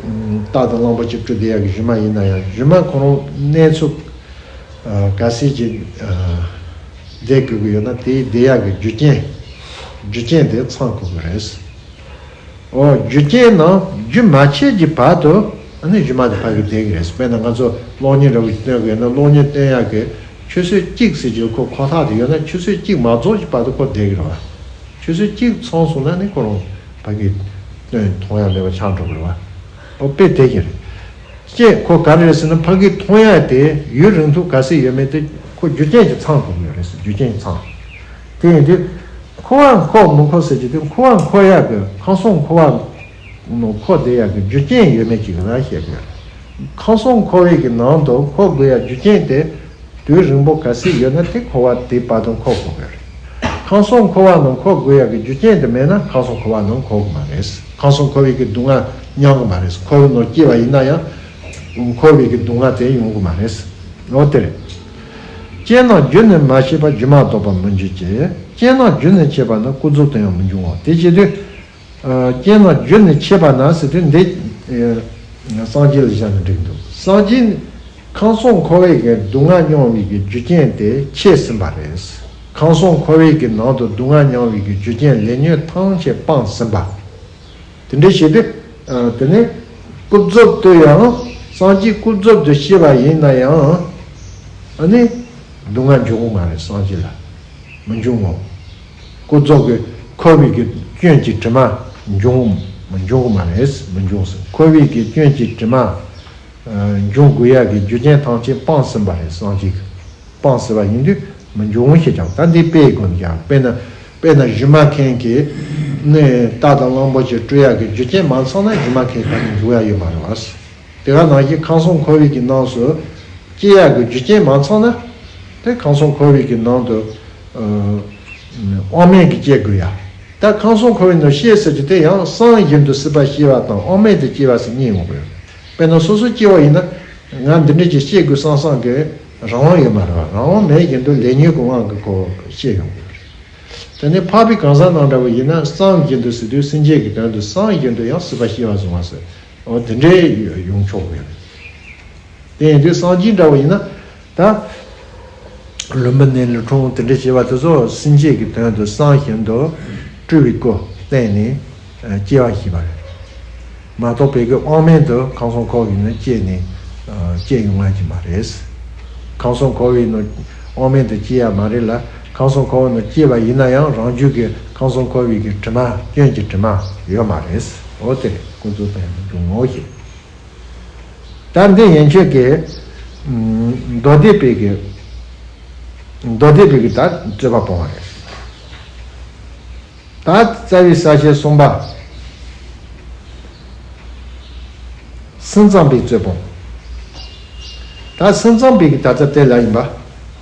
རྟ་དང་གླང་པོ་ཆེ་སྤྲུལ་བསྡད་ཡག་གི་གཞི་མ་ཡིན་ན་ཡང་། གཞི་མ་ཁོ་རང་གནས་ཚུལ་ག་ཟེར་གྱི་བསྡད་དགོས་ཀྱི་ཡོད་ན། དེའི་བསྡད་ཡག་གི་རྒྱུ་རྐྱེན། རྒྱུ་རྐྱེན་དེ་ཚང་དགོས་ཀྱི་རེད། འོ། རྒྱུ་རྐྱེན་རྣམས་རྒྱུ་མ་ཆད་ཀྱི་བར་དུ་ཨ་ནི་གཞི་མ་དེ་ཕ་གིར་བསྡད་ཀྱི་རེད། དཔེར་ན་ང་ཚོ་གློག་བརྙན་འདྲ་བོ་ཞིག་སྟོན་དགོས་ན། གློག་བརྙན་སྟོན་ཡག་གི་ཆུ་ཚོད་གཅིག་ཟེར་རྒྱུ་ཁོ་ཁོ་ཐག་དེ་ཡོད་ན། ཆུ་ཚོད་གཅིག་མ་རྫོགས་ཀྱི་བར་དུ་ཁོ་བསྡད་ཀྱི་རེད་བ། ཆུ་ཚོད་གཅིག་ཚང་སོང་ན་ནི་ཁོ་རང་ཕ་གིར་སྟོན་མཐོང་ཡག་མེད་པ་ཆགས་འགྲོ་གི་རེད་བ། འོ་དཔེ་དེ་བཞིན་རེད། རྐྱེན་ཁོ་ག་རེ་རེད་ཟེར་ན། ཕ་གིར་མཐོང་ཡག་དེ་ཡུན་རིང་ཐུང་ག་ཚོད་ཡོད་མེད་དེ་ཁོ་རྒྱུ་རྐྱེན་གྱིས་ཚང་དགོས་ཀྱི་ཡོད་རེད་ཟེར། རྒྱུ་རྐྱེན་གྱིས་ཚང་། དེ་ཡིན་དུས། འཁོར་བར་འཁོར་མི་འཁོར་ཟེར་གྱི་དེ། འཁོར་བར་འཁོར་ཡག་གི། ཁམས་གསུམ་འཁོར་བ་ནང་འཁོར་བསྡད་ཡག་གི་རྒྱུ་རྐྱེན་ཡོད་མེད་ཅིག་རང་བཤད་དགོས། ཁམས་གསུམ་འཁོར་བའི་གི་ནང་དུ་འཁོར་དགོས་ཡག་རྒྱུ་རྐྱེན་དེ་དུས་རིང་པོ་ག་ཚོད་ཡོད་ན་དེ་འཁོར་བ་དེའི་བར་དུ་འཁོར་དགོས་ཀྱི་རེད། ཁམས་གསུམ་འཁོར་བ་ནང་འཁོར་དགོས་ཡག་གི་རྒྱུ་རྐྱེན་དེ་མེད་ན་ཁམས་གསུམ་འཁོར་བ་ནང་འཁོར་གི་མ་རེད། ཁམས་གསུམ་འཁོར་བའི་གི་སྡུག་བསྔལ་མྱང་གི་མ་རེད། འཁོར་བའི་ནང་སྐྱེས་པ་ཡིན་ན་ཡང་འཁོར་བའི་གི་སྡུག་བསྔལ་དེ་ཡོང་གི་མ་རེད། འོ་དེ་རེད། རྐྱེན་རྣམས་རྒྱུ་ནི་མ་ཆད་པ། སྒྱུ་མ་ལྡོག་པར་མི་འགྱུར་གྱི། རྐྱེན་རྣམས་རྒྱུ་ནི་ཆད་པ་ན། ཀུན་རྫོབ་ཏུ་ཡང་མི་འབྱུང་བ། དེ་བྱེད་དུས། ཨ། རྐྱེན་རྣམས་རྒྱུ་ནི་ཆད་པ་ན་ཟེར་དུས་འདི། ཨ། སངས་རྒྱས་ལ་བཞག་ན་འགྲིག་འདུག་སངས་རྒྱས་ནི་ཁམས་གསུམ་འཁོར་བའི་གི་སྡུག་བསྔལ་མྱོང་བའི་གི་རྒྱུ་རྐྱེན་དེ་ཆད་ཟིན་པ་རེད། ཁམས་གསུམ་འཁོར་བའི་གི་ནང་དུ་སྡུག་བསྔལ་མྱོང་བའི་གི་རྒྱུ་རྐྱེན་ལས་ཉོན་ཐམས་ཅད་སྤངས་ཟིན་པ། དེ་འདྲ་བྱས་ཏེ། ཨ། དེ་ནས་ཀུན་རྫོབ་ཏུ་ཡང་། སངས་རྒྱས་ཀུན་རྫོབ་ཏུ་སྐྱེས་པ་ཡིན་ན་ཡང་། ཨ་ནི་སྡུག་བསྔལ་འབྱུང་གི་མ་རེད། སངས་རྒྱས་ལ་མི་འབྱུང་ངོ་། ཀུན་རྫོབ་ཀྱི་འཁོར་བའི་གི་སྐྱོན་གྱི་དྲི་མ་འབྱུང་མི་འབྱུང་གི་མ་རེད། མི་འབྱུང་ཟེར། འཁོར་བའི་གི་སྐྱོན་གྱི་དྲི་མ། ཨ། འབྱུང་དགོས་ཡག་གི་རྒྱུ་རྐྱེན་ཐམས་ཅད་སྤངས་ཟིན་པ་རེད། སངས་རྒྱས་ཀྱིས། སྤངས་ཟིན་པ་ཡིན་དུས་མི་འབྱུང་ཞེས་ཀྱང་། ད་འདི་དཔེའི་སྒོ་ནས་ཀྱང་། དཔེར་ན། དཔེར་ན་གཞུ་མ་མཁན་གྱིས་ནི་རྟ་དང་གླང་པོ་ཆེ་སྤྲུལ་ཡག་གི་རྒྱུ་རྐྱེན་མ་ཚང་ན་གཞུ་མ་མཁན་ག་ནས་འབྱུང་ཡག་ཡོད་མ་རེད་བ། དེ་ག་ནང་བཞིན་ཁམས་གསུམ་འཁོར་བའི་གི་ནང་སུ་སྐྱེ་ཡག་གི་རྒྱུ་རྐྱེན་མ་ཚང་ན། དེ་ཁམས་གསུམ་འཁོར་བའི་གི་ནང་དུ། ཨ། དབང་མེད་ཀྱིས་སྐྱེ་དགོས་ཡ། ད་ཁམས་གསུམ་འཁོར་བའི་ནང་སྐྱེ་ཟེར་གྱི་དེ་ཡང་བསམ་བཞིན་དུ་སྲིད་པ་སྐྱེ་བ་དང་དབང་མེད་དུ་སྐྱེ་བ་ཟེར་གཉིས་ཡོང་གི་ཡོད། དཔེར་ན་སོ་སོ་སྐྱེ་བ་ཡིན་ན། ང་འདི་འདྲ་ཅིག་སྐྱེ་དགོས་བསམ་བསམ་གྱི་རང་དབང་ཡོད་མ་རེད་བ། རང་དབང་མེད་བཞིན་དུ་ལས་ཉོན་གྱི་དབང་གིས་ཁོ་སྐྱེ་ཡོང་གི་ཡོད་རེད། དེ་ནས་འཕགས་པའི་གང་ཟག་རྣམས་འདྲ་བོ་ཡིན་ན་བསམ་བཞིན་དུ་ཟེར་དུས་སེམས་ཅན་གྱི་དོན་དུ་བསམ་བཞིན་དུ་ཡང་སྲིད་པ་སྐྱེ་བ་བཟུང་བ་ཟེར། འོ་དེ་འདྲའི་ཡོང་ཆོག་གི་ཡོད་རེད། དེ་ཡིན་དུས་སངས་རྒྱས་འདྲ་བོ་ཡིན་ན། ད། ལུམ་བི་ནི་ལི་ཁྲུང་དེ་འདྲ་བྱས་པ་དེ་ཚོ་སེམས་ཅན་གྱི་དོན་དུ་བསམ་བཞིན་དུ་སྤྲུལ་པའི་སྐུ་བསྟན་ནས་སྐྱེ་བ་ཞིག་པ་རེད། མ་གཏོགས་བོད་ཀྱི་དབང་མེད་དུ་ཁམས་གསུམ་འཁོར་བའི་ནང་སྐྱེས་ནས་སྐྱེ་ཡོང་ང་ཞིག་མ་རེད། ཁམས་གསུམ་འཁོར་བའི་ནང་དབང་མེད་དུ་སྐྱེ་ཡ་མ་རེད་ལ། ཁམས་གསུམ་འཁོར་བའི་ནང་སྐྱེས་པ་ཡིན་ན་ཡང་རང་རྒྱུད་ཀྱི་ཁམས་གསུམ་འཁོར་བའི་གི་དྲི་མ་སྐྱོན་གྱི་དྲི་མ་ཡོད་མ་རེད། འོ་དེ་རེད། ཀུན་རྫོབ་དོན་ཡང་མི་འགྲུབ་ངོ་ཞེས། ད་འདི་ཡན་ཆོད་ཀྱི་མདོ་སྡེ་པའི་གི་མདོ་སྡེ་པའི་གི་ད་རྩོད་པ་སྤོང་བ་རེད། ད་རྩ་བའི་ས་བཅད་གསུམ་པ། སེམས་ཙམ་པའི་རྩོད་སྤོང་། ད་སེམས་ཙམ་པའི་གི་ད་ལྟ་དེ་ལ་ཡིན་པ།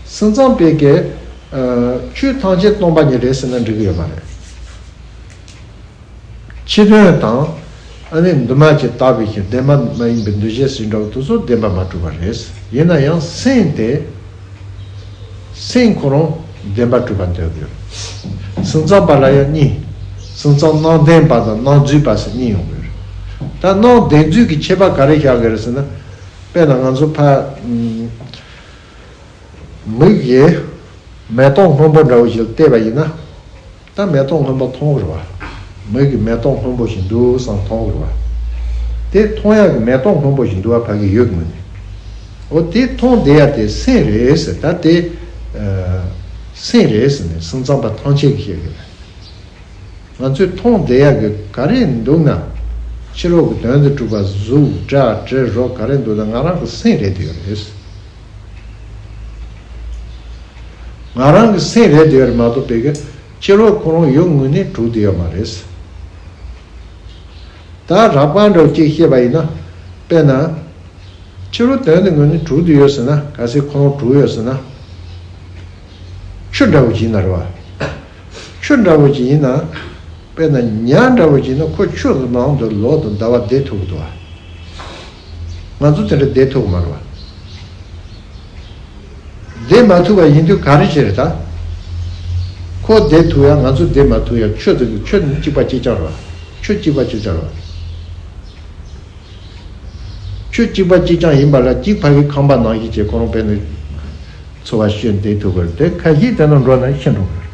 སེམས་ཙམ་པའི་གི་ཆོས་ཐམས་ཅད་སྟོང་པ་ཉིད་རེད་ཟེར་ན་འགྲིག་གི་ཡོད་མ་རེད། ཕྱི་དོན་དང་། ཨ་ནི་འདུས་མ་བྱས་དག་པའི་ཕྱིར་བདེན་པ་མ་ཡིན་པའི་འདུ་བྱེད་ཟེར་འདྲ་བོ་དེ་ཚོ་བདེན་པ་མ་གྲུབ་པ་རེད། ཡིན་ན་ཡང་སེམས་དེ། སེམས་ཁོ་རང་བདེན་པ་གྲུབ་པ་འདོད་ཀྱི་ཡོད། སེམས་ཙམ་པ་ལ་ཡང་གཉིས། སེམས་ཙམ་རྣམ་བདེན་པ་དང་རྣམ་རྫུན་པ་ཟེར་གཉིས་ཡོང་གི་ཡོད། ད་རྣམ་བདེན་རྫུན་གྱི་ཁྱད་པར་ག་རེ་བཞག་གི་རེད་ཟེར་ན། དཔེར་ན་ང་ཚོ་ཕ། མིག་གིས་མེ་ཏོག་སྔོན་པོ་འདྲ་བོ་ཞིག་བལྟས་པ་ཡིན་ན། ད་མེ་ཏོག་སྔོན་པོ་མཐོང་གི་རེད་བ། མིག་གིས་མེ་ཏོག་སྔོན་པོ་ཞིག་འདུག་བསམ་མཐོང་གི་རེད་བ། དེ་མཐོང་ཡག་གི་མེ་ཏོག་སྔོན་པོ་ཞིག་འདུག་བ། ཕ་གི་ཡོད་ངོས་ནས། འོ་དེ་མཐོང་བསྡད་ཡག་དེ་སེམས་རེད་ཟེར། ད་དེ་སེམས་རེད་ཟེར་ནས་སེམས་ཙམ་པ་ཐམས་ཅད་ཀྱིས་བཤད་གི་རེད། ང་ཚོས་མཐོང་བསྡད་ཡག་གི་ག་རེ་འདུག་ན། ཕྱི་རོལ་གྱི་དོན་དུ་གྲུབ་པ་གཟུགས་སྒྲ་དྲི་རོ་ག་རེ་འདུག་ན་ང་རང་གི་སེམས་རེད་དེ་ཡོད་རེད། ང་རང་གི་སེམས་རེད་དེ་ཡོད་རེད་མ་གཏོགས་བོད་ཀྱི་ཕྱི་རོལ་ཁོ་རང་ཡུལ་དངོས་གནས་གྲུབ་བསྡད་ཡོད་མ་རེད། ད་རགས་པ་འདྲ་བོ་གཅིག་བཤད་པ་ཡིན་ན། དཔེར་ན། ཕྱི་རོལ་དོན་དུ་དངོས་གནས་གྲུབ་བསྡད་ཡོད་ཟེར་ན། གལ་སྲིད་ཁོ་རང་གྲུབ་ཡོད་ཟེར་ན། ཆུ་འདྲ་བོ་ཅིག་ཡིན་ན་རེད་བ། ཆུ་འདྲ་བོ་ཅིག་ཡིན་ན། དཔེར་ན་ཉ་འདྲ་བོ་ཅིག་ཡིན་ན་ཁོ་ཆུ་གི་ནང་དུ་ལོག་ཏུ་ཟླ་བ་བསྡད་ཐུབ་ཀྱི་འདུག་བ། ང་ཚོ་དེ་འདྲ་བསྡད་ཐུབ་ཀྱི་མ་རེད་བ། བསྡད་མ་ཐུབ་པ་ཡིན་དུས་ག་རེ་བྱེད་རེད་ད། ཁོ་བསྡད་ཐུབ་ཡ་ང་ཚོ་བསྡད་མ་ཐུབ་ཡ་ཆུ་དེ་ཆུ་གཅིག་པ་གཅིག་རྐྱང་རེད་བ། ཆུ་གཅིག་པ་གཅིག་རྐྱང་རེད་བ། ཆུ་གཅིག་པ་གཅིག་རྐྱང་ཡིན་པ་ལ་གཅིག་ཕ་གི་ཁང་པ་ནང་བཞིན་བྱས་ཁོ་རང་དཔེ་ནི་འཚོ་བ་སྐྱོལ་བསྡད་ཐུབ་ཀྱི་རེད་དེ། ཁ་ཤས་དེ་ནང་འགྲོ་ན་ཤི་འགྲོ་གི་རེད།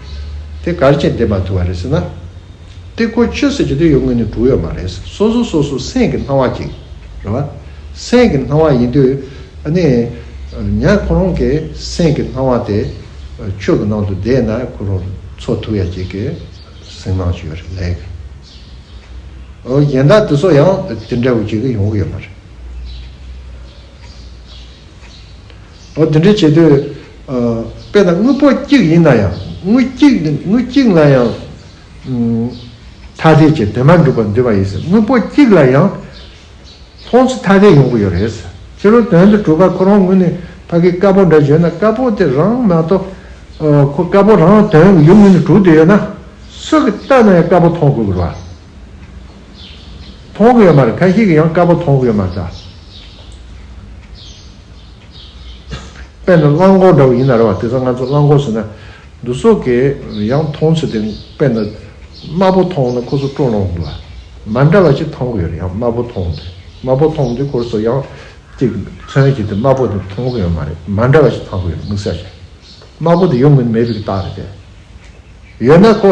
དེ་ག་རེ་བྱས་བསྡད་མ་ཐུབ་པ་རེད་ཟེར་ན། དེ་ཁོ་ཆུ་ཟེར་གྱི་དེ་ཡོད་ངོས་ནས་གྲུབ་ཡོད་མ་རེད། སོ་སོ་སོ་སོ་སེམས་ཀྱི་སྣང་བ་ཅིག་རེད་བ། སེམས་ཀྱི་སྣང་བ་ཡིན་དུས་ཨ་ནི་ཉ་ཁོ་རང་གི་སེམས་ཀྱི་སྣང་བ་དེ་ཆུ་གི་ནང་དུ་བསྡད་ན་ཁོ་རང་འཚོ་ཐུབ་ཡ་ཅིག་གི་སེམས་སྣང་ཅིག་ཡོད་རེད་ལས། ཨོ་གཞན་དག་དེ་ཚོ་ཡང་དེ་འདྲ་བོ་ཅིག་གི་ཡོང་གི་ཡོད་མ་རེད། ཨོ་དེ་འདྲ་བྱེད་དུས་ཨ་དཔེར་ན་དངོས་པོ་གཅིག་ཡིན་ན་ཡང་དངོས་གཅིག་དངོས་གཅིག་ལ་ཡང་ཨུམ་ཐ་དད་ཀྱི་དོན་མ་གྲུབ་པར་འདོད་པ་ཡིན་ཟེར། དངོས་པོ་གཅིག་ལ་ཡང་མཐོང་ཚུལ་ཐ་དད་ཡོང་གི་ཡོད་རེད། ཕྱི་རོལ་དོན་དུ་གྲུབ་པ་ཁོ་རང་ངོས་ནས་ཕ་གི་དཀར་པོ་འདྲ་བརྗོད་ན་དཀར་པོ་དེ་རང་མ་གཏོགས་ཨ་ཁོ་དཀར་པོ་རང་དོན་གྱི་ཡུལ་ངོས་ནས་གྲུབ་བསྡད་ཡོད་ན། སུ་གིས་བལྟས་ན་ཡང་དཀར་པོ་མཐོང་དགོས་ཀྱི་རེད་བ། མཐོང་གི་ཡོད་མ་རེད། ཁ་ཤས་ཀྱིས་ཡང་དཀར་པོ་མཐོང་གི་ཡོད་མ་རེད་ད། དཔེར་ན་གླང་གོག་འདྲ་བོ་ཡིན་ན་རེད་བ། དེང་སང་ང་ཚོ་གླང་གོག་ཟེར་ན། འདི་ཚོ་གིས་ཡང་མཐོང་ཚུལ་དེ་དཔེར་ན་དམར་པོ་མཐོང་ན་ཁོ་ཚོ་སྤྲོ་ལངས་འདུག་བ། མ་འདྲ་བ་ཞིག་མཐོང་གི་ཡོད་རེད། ཡང་དམར་པོ་མཐོང་དུས་དམར་པོ་མཐོང་དུས་ཁོ་ཚོ་ཡང་ཅིག་མཚོན་བྱེད་དེ་དམར་པོ་དེ་མཐོང་གི་ཡོད་མ་རེད། མ་འདྲ་བ་ཞིག་མཐོང་གི་ཡོད་རེད། དམིགས་བསལ་བྱས་དམར་པོ་དེ་ཡོང་གི་མེད་པའི་རྟགས་རེད་དེ། ཡོད་ན་ཁོ་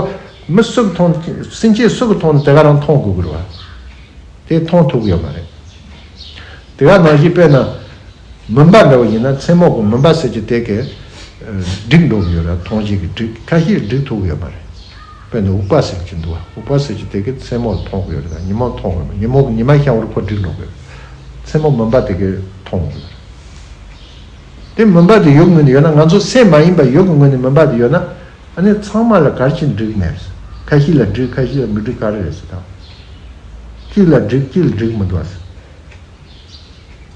མི་སུ་གིས་མཐོང་། སེམས་ཅན་སུ་གིས་མཐོང་ན་དེ་ག་རང་མཐོང་དགོས་ཀྱི་རེད་བ། དེ་མཐོང་ཐུབ་ཀྱི་ཡོད་མ་རེད། དེ་ག་ནང་བཞིན་དཔེར་ན་མུན་པ་འདྲ་བོ་ཡིན་ན་མཚན་མོ་གི་མུན་པ་ཟེར་གྱི་དེ་གིས་ཨ་སྒྲིག་འགྲོ་གི་ཡོད་རེད། མཐོང་བྱེད་ཀྱི་སྒྲིག་ཁ་ཤས་སྒྲིག་ཐུབ་ཀྱི་ཡོད་མ་རེད། དཔེར་ན་འུག་པ་ཟེར་གྱི་འདུག་བ། འུག་པ་ཟེར་གྱི་དེ་གིས་མཚན་མོ་མཐོང་གི་ཡོད་རེད། ཉིན་མོ་མཐོང་གི་ཡོད་མ་རེད། ཉིན་མོ་ཉི་མ་ཤར་བར་ཁོ་སྒྲིག་འགྲོ་གི་ཡོད་རེད། མཚན་མོ་མུན་པ་དེ་གིས་མཐོང་གི་ཡོད་རེད། དེ་མུན་པ་དེ་ཡོད་ངོས་ནས་ཡོད་ན། ང་ཚོ་སེམས་མ་ཡིན་པ་ཡོད་ཀྱི་ངོས་ནས་མུན་པ་དེ་ཡོད་ན། ཨ་ནི་ཚང་མ་ལ་ག་རེ་བྱས་འགྲིག་མེད། ཁ་ཤས་ལ་འགྲིག་ཁ་ཤས་ལ་མི་འགྲིག་ག་རེ་རེད་ཟེར་དང་། གཅིག་ལ་འགྲིག་གཅིག་ལ་འགྲིག་མི་འདུག་ཟེར།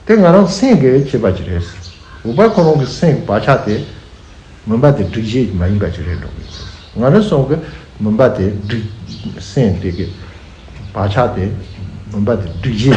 དེ་ང་རང་སེམས་ཀྱི་ཁྱད་པར་ཅིག་རེད་ཟེར། འུག་པ་ཁོ་རང་གི་སེམས་ཀྱི་བག་ཆགས་དེ་མུན་པ་དེ་སྒྲིག་བྱེད་མ་ཡིན་པ་ཅིག་རེད་འགྲོ་གི་ཡོད་ཟེར། ང་རང་ཚོ་གི་ མུན་པ་དེ་སྒྲིབ། སེམས་དེ་གི་བག་ཆགས་དེ་མུན་པ་དེ་སྒྲིབ་བྱེད་ཅིག་ཡིན།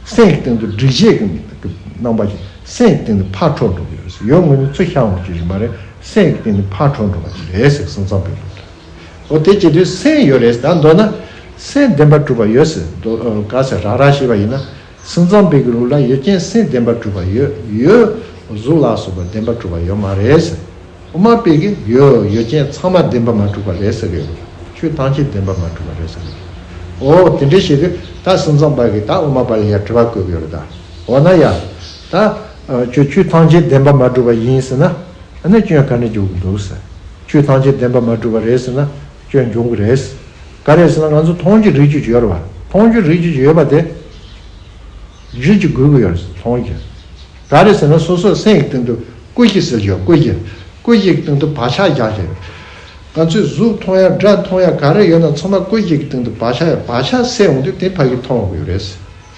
སེམས་ཀྱི་སྟེང་དུ་སྒྲིབ་བྱེད་ཀྱི་རྣམ་པ་ཅིག་སེམས་ཀྱི་སྟེང་དུ་ཕར་འཕྲོ་འགྲོ་གི་ཡོད་ཟེར། ཡོད་ངོས་ནས་ཚུར་ཤར་འོང་གི་རེད་མ་རེད། སེམས་ཀྱི་སྟེང་དུ་ཕར་འཕྲོ་འགྲོ་བ་ཅིག་རེད་ཟེར། སེམས་ཙམ་པའི་ལུགས་ལ། འོ་དེ་བྱེད་དུས་སེམས་ཡོད་རེད་ཟེར། ད་མདོར་ན་སེམས་བདེན་པར་གྲུབ་པ་ཡོད་ཟེར། མདོ་ག་ཟེར་རང་རང་བཤད་པ་ཡིན་ན། སེམས་ཙམ་པའི་གི་ལུགས་ལ་ཡུལ་ཅན་སེམས་བདེན་པར་གྲུབ་པ་ཡོད། ཡོད་གཟུགས་ལ་སོགས་པ་བདེན་པར་གྲུབ་པ་ཡོད་མ་རེད་ཟེར། དབུ་མ་པའི་གི་ཡོད་ཡུལ་ཅན་ཚང་མ་བདེན་པར་མ་གྲུབ་པ་རེད་ཟེར་གི་ཡོད། ཆོས་ཐམས་ཅད་བདེན་པར་མ་གྲུབ་པ་རེད་ཟེར་གི་ཡོད། འོ་དེ་འདྲ་བྱེད་དུས་ད་སེམས་ཙམ་པ་གི་ད་དབུ་མ་པ་ལ་ཡ་དྲི་བ་བཀོད་གི་ཡོད་རེད་ད། འོ་ན་ཡ། ད་ཁྱོད་ཆོས་ཐམས་ཅད་བདེན་པར་མ་གྲུབ་པ་ཡིན་ཟེར་ན། ཨ་ནི་སྐྱོན་ག་འདྲ་འཇོག་གི་འདུག་ཟེར། ཆོས་ཐམས་ཅད་བདེན་པར་མ་གྲུབ་པ་རེད་ཟེར་ན་སྐྱོན་འབྱུང་གི་རེད། ག་རེ་ཟེར་ན་ང་ཚོ་མཐོང་རྒྱུ་རིག་རྒྱུ་ཅིག་ཡོད་རེད་བ། མཐོང་རྒྱུ་རིག་རྒྱུ་ཅིག་ཡོད་པ་དེ། རྒྱུ་ཅིག་དགོས་ཀྱི་ཡོད་རེད་མཐོང་རྒྱུ། ག་རེ་ཟེར་ན་སོ་སོའི་སེམས་ཀྱི་སྟེང་དུ་ཀུན་གཞི་ཟེར་གྱི་ཡོད། ཀུན་གཞི། ཀུན་གཞི་གི་སྟེང་དུ་བག་ཆགས་རྒྱག་གི་ཡོད། ང་ཚོས་གཟུགས་མཐོང་ཡ་སྒྲ་མཐོང་ཡ་ག་རེ་ཡོད་ན་ཚང་མ་ཀུན་གཞི་གི་སྟེང་དུ་བག་ཆགས་ཡོད། བག་ཆགས་སད་འོང་དུས་དེ་ཕ་གི་མཐོང་དགོས་ཡོད་རེད།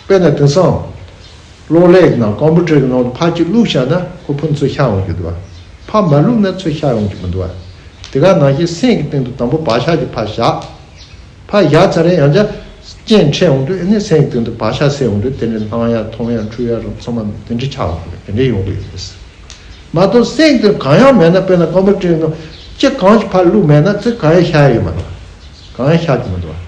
དཔེར་ན་དེང་སང་། གློག་ཀླད་ནང་ཀམ་པུ་ཊར་གྱི་ནང་དུ་ཕར་ཅིག་བླུགས་བཞག་ན་ཁོ་ཕར་ཚུར་ཤར་འོང་གི་འདུག་བ། ཕར་མ་བླུགས་ན་ཚུར་ཤར་འོང་གི་མི་འདུག་བ། དེ་ག་ནང་བཞིན་སེམས་ཀྱི་སྟེང་དུ་དང་པོ་བག་ཆགས་ཀྱིས་ཕར་བཞག་ཕར་བཞག་ཚར་རེ་ཡང་བསྐྱར་རྐྱེན་འཕྲད་འོང་དུས་ཨ་ནི་སེམས་ཀྱི་སྟེང་དུ་བག་ཆགས་སད་འོང་དུས་དེ་འདྲའི་སྣང་ཡ་མཐོང་ཡ་འཁྲུལ་ཡ་རང་ཚང་མ་དེ་འདྲའི་ཆགས་འོང་གི་རེད། དེ་འདྲའི་ཡོང་གི་ཡོད་རེད། མ་གཏོགས་སེམས་ཀྱི་སྟེང་གང་ཡང་མེད་ན། དཔེར་ན་ཀམ་པུ་ཊར་ནང་ཅི་གང་ཞིག་ཕར་བླུགས་མེད་ན་ཚུར་གང་ཡང་ཤར་ཡོད་མ་རེད། གང་ཡང་ཤར་གྱི་མི་འདུག་བ།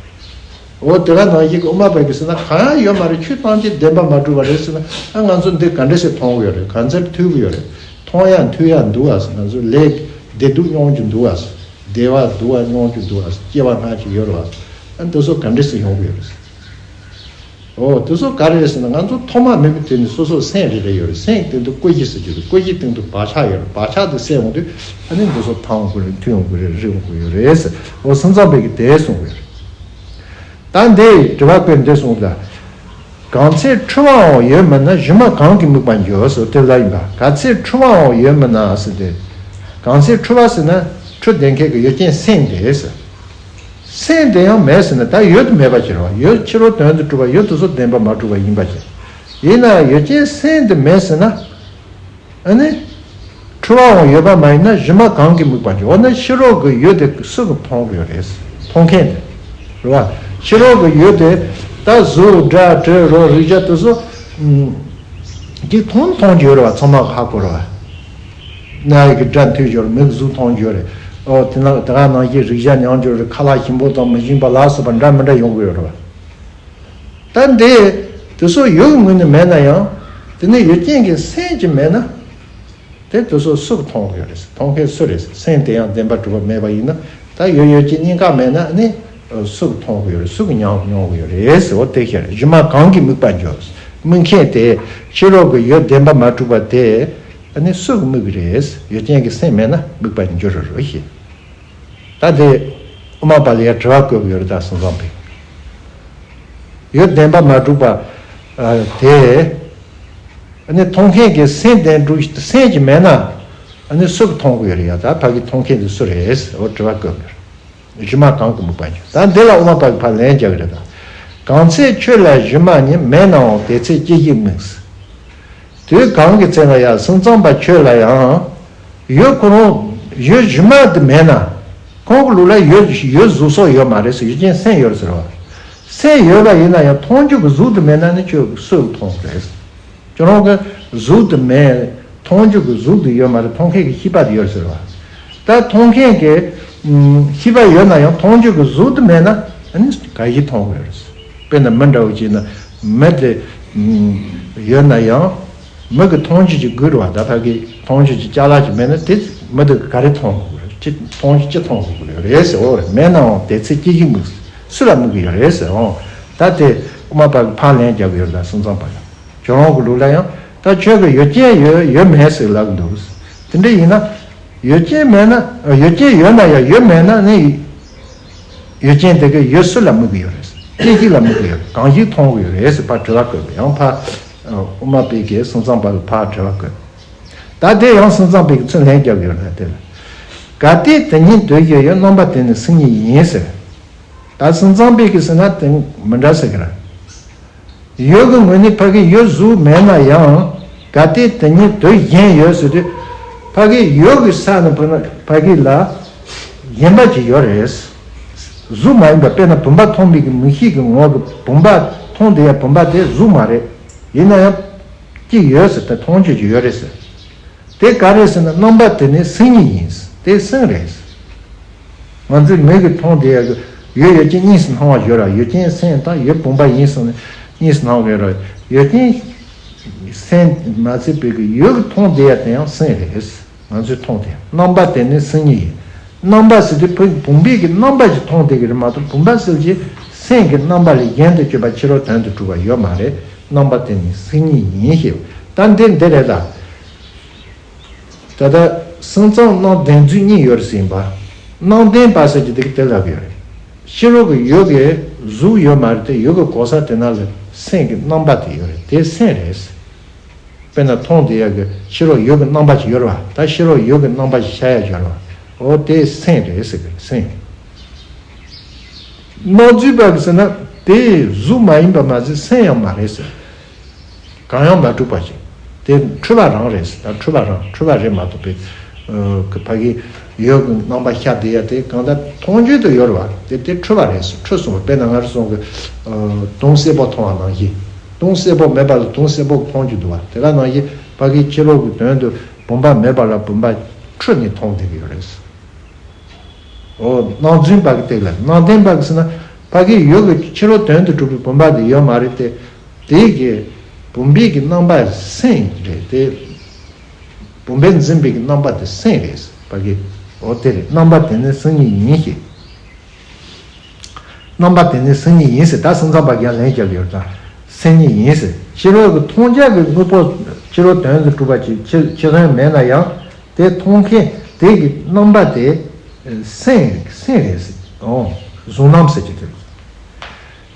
འོ་དེ་ག་ནང་བཞིན་གྱི་དབུ་མ་པ་གིས་ཟེར་ན་གང་ཡང་ཡོད་མ་རེད། ཆོས་ཐམས་ཅད་བདེན་པ་མ་གྲུབ་པ་རེད་ཟེར་ན། ཨ་ང་ཚོ་འདི་ག་འདྲ་ཞིག་མཐོང་གི་ཡོད་རེད། ག་ཚོད་ཐོས་གི་ཡོད་རེད། མཐོང་ཡ་ཐོས་ཡ་འདུག་བ་ཟེར། ང་ཚོ་ལས་བདེ་སྡུག་མྱོང་རྒྱུ་འདུག་བ་ཟེར། བདེ་བ་སྡུག་བ་མྱོང་རྒྱུ་འདུག་བ་ཟེར། སྐྱེ་བ་སྔ་ཕྱི་ཡོད་རེད་བ་ཟེར། ཨ་འདི་ཚོ་ག་འདྲ་ཞིག་ཡོང་གི་ཡོད་རེད་ཟེར། འོ་དེ་ཚོ་ག་རེ་རེད་ཟེར་ན། ང་ཚོ་ཐོག་མ་མེད་པའི་དུས་ནས་སོ་སོར་སེམས་རེ་རེ་ཡོད་རེད། སེམས་སྟེང་དུ་ཀུན་གཞི་ཟེར་རྒྱུ་རེད། ཀུན་གཞིའི་སྟེང་དུ་བག་ཆགས་ཡོད་རེད། བག་ཆགས་དེ་སད་འོང་དུས་ཨ་ནི་འདི་ཚོ་ཐར་འོང་གི་རེད། ཐོན་འོང་གི་རེད། རིག་འོང་གི་ཡོད་རེད་ཟེར། འོ་སེམས་ཙམ་པའི་གིས་དེ་གསུངས་ཡོད་རེད། ད་འདི་དྲི་བ་བཀོད་འདི་གསུངས་ལ། གང་ཚེ་འཁྲུལ་བའང་ཡོད་མིན་ན། སྒྱུ་མ་གང་གིས་དམིགས་པར་འགྱུར་ཟེར་དེ་ལ་ཡིན་པ། ག་ཚེ་འཁྲུལ་བའང་ཡོད་མིན་ན་ཟེར་ཏེ། གང་ཚེ་འཁྲུལ་བ་ཟེར་ན་འཁྲུལ་བསྡད་མཁན་གྱི་ཡུལ་ཅན་སེམས་དེ་ཟེར། སེམས་དེ་ཡང་མེད་ཟེར་ན་ད་ཡོད་དུ་མེད་པ་ཅིག་རེད་བ། ཡོད་ཕྱི་རོལ་དོན་དུ་གྲུབ་པ་ཡོད་དེ་ཚོ་བདེན་པ་མ་གྲུབ་པ་ཡིན་པ་ཅིག་ཡིན་ན་ཡུལ་ཅན་སེམས་དེ་མེད་ཟེར་ན། ཨ་ནི། འཁྲུལ་བའང་ཡོད་པ་མ་ཡིན་ན། སྒྱུ་མ་གང་གིས་དམིགས་པར་འགྱུར། འོ་ན་ཕྱི་རོལ་གྱི་ཡུལ་དེ་སུ་གིས་མཐོང་གི་ཡོད་རེད། མཐོང་མཁན་དེ། རེད་བ། ཕྱི་རོལ་གྱི་ཡུལ་དེ་ད་གཟུགས་སྒྲ་དྲི་རོ་རེག་བྱ་དེ་ཚོ། ཨུམ། གིས་མཐོང་མཐོང་གི་ཡོད་རེད་བ། ཚང་མ་ཧ་གོ་རེད་བ། རྣ་ཡི་གི་སྒྲ་ཐོས་ཀྱི་ཡོད་རེད། མིག་གིས་གཟུགས་མཐོང་གི་ཡོད་རེད། ཨོ་དེ་ན་དེ་ག་ནང་བཞིན་རེག་བྱ་མྱོང་གི་ཡོད་རེད། ཁ་ལག་ཞིམ་པོ་དང་མི་ཞིམ་པ་ལ་སོགས་པ་འདྲ་མི་འདྲ་ཡོང་གི་ཡོད་རེད་བ། ད་འདི་དེ་ཚོ་ཡུལ་ངོས་ནས་མེད་ན་ཡང་། དེ་ནི་ཡུལ་ཅན་གྱི་སེམས་ཀྱིས་མེད་ན། དེ་དེ་ཚོ་སུ་གིས་མཐོང་གི་ཡོད་རེད། མཐོང་མཁན་སུ་རེད། སེམས་དེ་ཡང་བདེན་པར་གྲུབ་པ་མེད་པ་ཡིན་ན། ད་ཡུལ་ཡུལ་ཅན་གཉིས་ཀ་མེད་ན་ནི་སུ་གིས་མཐོང་གི་ཡོད་རེད། སུ་གིས་མྱོང་མྱོང་གི་ཡོད་རེད་ཟེར། འོ་དེ་ཤེས་རེད། སྒྱུ་མ་གང་གིས་དམིགས་པར་འགྱུར། དམིགས་མཁན་དེ་ཕྱི་རོལ་གྱི་ཡུལ་བདེན་པ་མ་གྲུབ་པ་དེ་ནི་སུ་གིས་དམིགས་ཀྱི་རེད། ཡུལ་ཅན་གྱི་སེམས་མེད་ན་དམིགས་པར་འགྱུར་རོ་ཞེས། ད་དེ་དབུ་མ་པ་ལ་ཡ་དྲི་བ་བཀོད་ཀྱི་ཡོད་རེད། ད་སེམས་ཙམ་པས་ཡུལ་བདེན་པ་མ་གྲུབ་པ་ཨ་དེ་ཨ་ནི་མཐོང་མཁན་གྱི་སེམས་བདེན་གྲུབ་སེམས་ཀྱིས་མེད་ན་ཨ་ནི་སུ་གིས་མཐོང་གི་ཡོད་རེད་ཡ། ད་ཕ་གི་མཐོང་མཁན་དེ་སུ་རེད། འོ་དྲི་བ་བཀོད་ཀྱི་ཡོད་རེད། སྒྱུ་མ་གང་གིས་དམིགས་པར་འགྱུར། ད་འདི་ལ་དབུ་མ་པ་གིས་ཕར་ལན་རྒྱག་གི་རེད། ད་གང་ཚེ་ཁྱོད་ལ་སྒྱུ་མ་ཉིད། མེད་ནའང་དེ་ཚེ་སྐྱེ་གཞི་དམིགས། དུས་གང་གི་ཚེ་ན་ཡང་སེམས་ཙམ་པ་ཁྱོད་ལ་ཡང་ཡུལ་ཁོ་རང་ཡུལ་སྒྱུ་མ་དེ་མེད་ན། ཁོང་གི་ལུགས་ལ་ཡུལ་ཡུལ་གཟུགས་སོགས་ཡོད་མ་རེད་ཟེར། ཡུལ་ཅན་སེམས་ཡོད་ཟེར་བ། སེམས་ཡོད་པ་ཡིན་ན་ཡང་མཐོང་རྒྱུ་གི་གཟུགས་དེ་མེད་ན་ནི་ཁྱོད་སུས་མཐོང་རེད། ཁྱོད་རང་གི་གཟུགས་དེ་མེད། མཐོང་རྒྱུ་གི་གཟུགས་དེ་ཡོད་མ་རེད། མཐོང་མཁན་གྱི་ཤེས་པ་དེ་ཡོད་ཟེར་བ། ད་མཐོང་མཁན་གྱི་ཤེས་པ་ཡོད་ན་ཡང་མཐོང་རྒྱུ་གི་གཟུགས་དེ་མེད་ན་ཨ་ནི་ག་ཞིག་མཐོང་གི་ཡོད་རེད། དཔེར་ན་མི་འདྲ་བོ་ཅིག་ན་མི་དེ་ཡོད་ན་ཡང་མི་གི་མཐོང་རྒྱུ་ཅིག་དགོས་རེད་བ། ད་ཕ་གི་མཐོང་རྒྱུ་ཅིག་ཅ་ལག་ཅིག་མེད་ན་དེ་མི་དེ་ག་རེ་མཐོང་དགོས་རེད། ཅི་མཐོང་རྒྱུ་ཅི་མཐོང་དགོས་རེད་ཟེར། འོ་རེད། མེད་ནའང་དེ་ཚེ་སྐྱེ་གཞི་དམིགས། སུ་ལ་དམིགས་ཀྱི་ཡོད་རེད་ཟེར། འོ་ད་དེ་དབུ་མ་པ་གིས་ཕར་ལན་རྒྱག་གི་ཡོད་རེད། ད་སེམས་ཙམ་པ་ལ། ཁྱོད་རང་གི་ལུགས་ལ་ཡང་ད་ཁྱོད་ཀྱིས་ཡུལ་ཅན་ཡོད་ཡོད་མེད་ཟེར་ལབ་ཀྱི་འདུག། དེ་འདྲ་ཡིན་ན་ཡུལ་ཅན་མེད་ན་ཡུལ་ཅན་ཡོད་ན་ཡང་ཡོད་མེད་ན་ནི་ཡུལ་ཅན་དེ་གའི་ཡུལ་སུ་ལ་དམིགས་ཀྱི་ཡོད་རེད། སྐྱེ་གཞི་ལ་དམིགས་ཀྱི་ཡོད། གང་ཞིག་མཐོང་གི་ཡོད་རེད་ཟེར་ཕར་དྲི་བ་བཀོད་པ། ཡང་ཕར་དབུ་མ་པའི་གིས་སེམས་ཙམ་པ་ལ་ཕར་དྲི་བ་བཀོད། ད་དེ་ཡང་སེམས་ཙམ་པའི་གིས་ཚུར་ལན་རྒྱག་གི་ཡོད་རེད། དེ་ལ་གལ་ཏེ་དེ་ཉིད་དུ་ཡོད་ཡོད། རྣམ་པ་དེ་ནི་སེམས་ཉིད་ཡིན་ཟེར། ད་སེམས་ཙམ་པའི་གིས་ཟེར་ན་དེ་མི་འདྲ་ཟེར་གི་རེད། ཡུལ་གྱི་ངོས་ནས་ཕ་གི་ཡུལ་གཟུགས་མེད་ན་ཡང་གལ་ཏེ་དེ་ཉིད་དུ་གཞན་ཡོད་ཟེར་དུས་ཕ་གི་ཡུལ་གྱི་ས་ནས་ཕ་ན་ཕ་གི་ལ་ གཞན་པ་ཅིག་ཡོད་རེད། གཟུགས་མ་ཡིན་པ། དཔེར་ན་བུམ་པ་མཐོང་མི་གི་མིག་ཤེས་ཀྱི་ངོ་གི་བུམ་པ་མཐོང་བསྡད་ཡ་བུམ་པ་དེ་གཟུགས་མ་རེད། ཡིན་ན་ཡང་གཅིག་ཡོད་ཟེར། ད་མཐོང་བྱེད་ཅིག་ཡོད་རེད་ཟེར། དེ་ག་རེད་ཟེར་ན་རྣམ་པ་དེ་ནི་སེམས་ཉིད་ཡིན། དེ་སེམས་རེད། ང་ཚོའི་མིག་གིས་མཐོང་བསྡད་ཡ་གི་ཡུལ་ཡུལ་ཅན་གཉིས་སུ་སྣང་བ་ཡོད་ར། ཡུལ་ཅན་སེམས་དང་ཡུལ་བུམ་པ་ཡིན་གསུངས་ནས་གཉིས་སུ་སྣང་བ་ཡོད་ར། ཡུལ་ཅན་སེམས་མ་ཚད་པའི་གི་ཡུལ་གྱིས་མཐོང་བསྡད་ཡ་དེ་ཡང་སེམས་རེད། ང་ཚོས་མཐོང་སྟེ་རྣམ་པ་དེ་ནི་སེམས་ཉིད་ཡིན། རྣམ་པ་ཟེར་དུས་བུ་བུམ་པའི་གི་རྣམ་པ་ཞིག་མཐོང་བསྡད་ཀྱི་རེད་མ་གཏོགས་བུམ་པ་ཟེར་གྱི་སེམས་ཀྱི་རྣམ་པ་ལས་གཞན་དུ་གྱུར་པ་ཕྱི་རོལ་དོན་དུ་གྲུབ་པ་ཡོད་མ་རེད། རྣམ་པ་དེ་ནི་སེམས་ཉིད་ཡིན་ཞེས། ད་འདི་འདི་རེད་ད། ད་ལྟ་སེམས་ཙམ་རྣམ་བདེན་རྫུན་གཉིས་ཡོད་རེད་ཟེར་ཡིན་པ། རྣམ་བདེན་པ་ཟེར་གྱི་འདི་གི་དེ་ལབ་ཡོད་རེད། ཕྱི་རོལ་གྱི་ཡུལ་གྱི་གཟུགས་ཡོད་མ་རེད་དེ། ཡུལ་གྱི་གོ་ས་དེ་ན་ལ་སེམས་ཀྱི་རྣམ་པ་དེ་ཡོད་རེད། དེ་སེམས་རེད། དཔེར་ན་མཐོང་བསྡད་ཡ་གི་ཕྱི་རོལ་ཡུལ་གྱི་རྣམ་པ་ཞིག་ཡོད་རེད་བ། ད་ཕྱི་རོལ་ཡུལ་གྱི་རྣམ་པ་ཞིག་ཤར་ཡ་ཡོད་རེད་བ། འོ་དེ་སེམས་རེད་ཟེར་གི་སེམས། རྣམ་རྫུན་པ་གི་ཟེར་ན་དེ་གཟུགས་མ་ཡིན་པ་མ་ཟད་སེམས་ཡང་མ་རེད་ཟེར། གང་ཡང་མ་གྲུབ་པ་ཞིག་དེ་འཁྲུལ་པ་རང་རེད་ཟེར། ད་འཁྲུལ་པ་རང་འཁྲུལ་པ་རེད་མ་གཏོགས་པའི་ཨ་གི་ཕ་གི་ཡུལ་གྱི་རྣམ་པ་ཤར་བསྡད་ཡ་དེ་གང་ལྟར་མཐོང་བྱེད་དུ་ཡོད་རེད་བ། དེ་དེ་འཁྲུལ་པ་རེད་ཟེར། འཁྲུལ་སོང་བ། དཔེར་ན་ང་རང་ཚོ་གི་ཨ་དུང་སེར་པོ་མཐོང་བ་ནང་བཞིན། དུང་སེར་པོ་མེད་པ་ལ་དུང་སེར་པོ་མཐོང་རྒྱུ་འདུག་བ། དེ་ག་ནང་བཞིན་ཕ་གི་ཕྱི་རོལ་གྱི་དོན་དུ་བུམ་པ་མེད་པ་ལ་བུམ་པ་འཁྲུལ་ནས་མཐོང་བསྡད་ཀྱི་ཡོད་རེད། འོ་རྣམ་རྫུན་པ་གི་སྟེགས་ལ་རྣམ་བདེན་པ་གི་ཟེར་ན་ཕ་གི་ཡུལ་གྱི་ཕྱི་རོལ་དོན་དུ་གྲུབ་པའི་བུམ་པ་དེ་ཡོད་མ་རེད་དེ། དེ་གི་བུམ་པའི་གི་རྣམ་པ་སེམས་རེད་དེ། བུམ་པས་འཛིན་པའི་གི་རྣམ་པ་དེ་སེམས་རེད་ཕ་གི། འོ་དེ་རེད། རྣམ་པ་དེ་ནི་སེམས་ཉིད་ཡིན་ཞེས། རྣམ་པ་དེ་ནི་སེམས་ཉིད་ཡིན་ཟེར། ད་སེམས་ཙམ་པ་གིས་ཡང་ལན་རྒྱབ་ཡོད་ད། སེམས་ཉིད་ཡིན་ཟེར། ཕྱི་རོལ་གྱི་མཐོང་བྱ་གི་དངོས་པོ་ཕྱི་རོལ་དོན་དུ་གྲུབ་པ་ཅིག་ཕྱི་ཕྱི་དོན་མེད་ན་ཡང་དེ་མཐོང་མཁན་དེ་གི་རྣམ་པ་དེ་སེམས་སེམས་རེད་ཟེར། འོ་གཟུང་རྣམ་ཟེར་གྱི་དེ།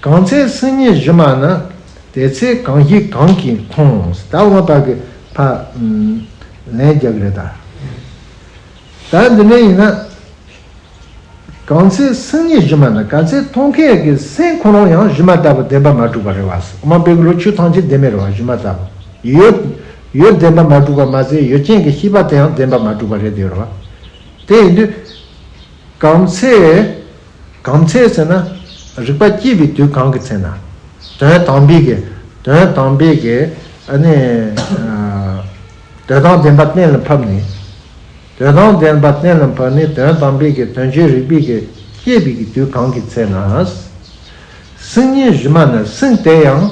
གང་ཚེ་སེམས་ཉིད་གཞི་མ་ནི། དེ་ཚེ་གང་ཞིག་གང་གིས་མཐོང་། ད་འོ་ན་ཕ་གི་ཕ་ལན་རྒྱག་གི་རེད་ད། ད་འདི་འདྲ་ཡིན་ན། གང་ཚེ་སེམས་ཉིད་གཞི་མ་ནི། གང་ཚེ་མཐོང་མཁན་གྱི་སེམས་ཁོ་རང་ཡང་གཞི་མ་ལྟ་བུ་བདེན་པ་མ་གྲུབ་པ་རེད་བ། འོ་མ་པའི་ལོ་ཆུ་ཐམས་ཅད་བདེན་མེད་རེད་བ། གཞི་མ་ལྟ་བུ་ཡོད་ཡོད་བདེན་པ་མ་གྲུབ་པ་མ་ཟད་ཡོད་ཅན་གྱི་ཤེས་པ་དེ་ཡང་བདེན་པ་མ་གྲུབ་པ་རེད་དེ་རེད་བ། དེ་ཡིན་དུས་གང་ཚེ་གང་ཚེ་ཟེར་ན་རིག་པ་སྐྱེས་པའི་དུས་གང་གི་ཚེ་ན། དོན་དམ་པའི་གི་དོན་དམ་པའི་གི་ཨ་ནི་དོན་དམ་བདེན་པ་གཏན་ལ་ཕབ་ནས། དོན་དམ་བདེན་པ་གཏན་ལ་ཕབ་ནས་དོན་དམ་པའི་གི་དོན་སྤྱི་རིག་པའི་གི་སྐྱེས་པའི་གི་དུས་གང་གི་ཚེ་ན། སེམས་ཉིད་གཞི་མ་ནི། སེམས་དེ་ཡང་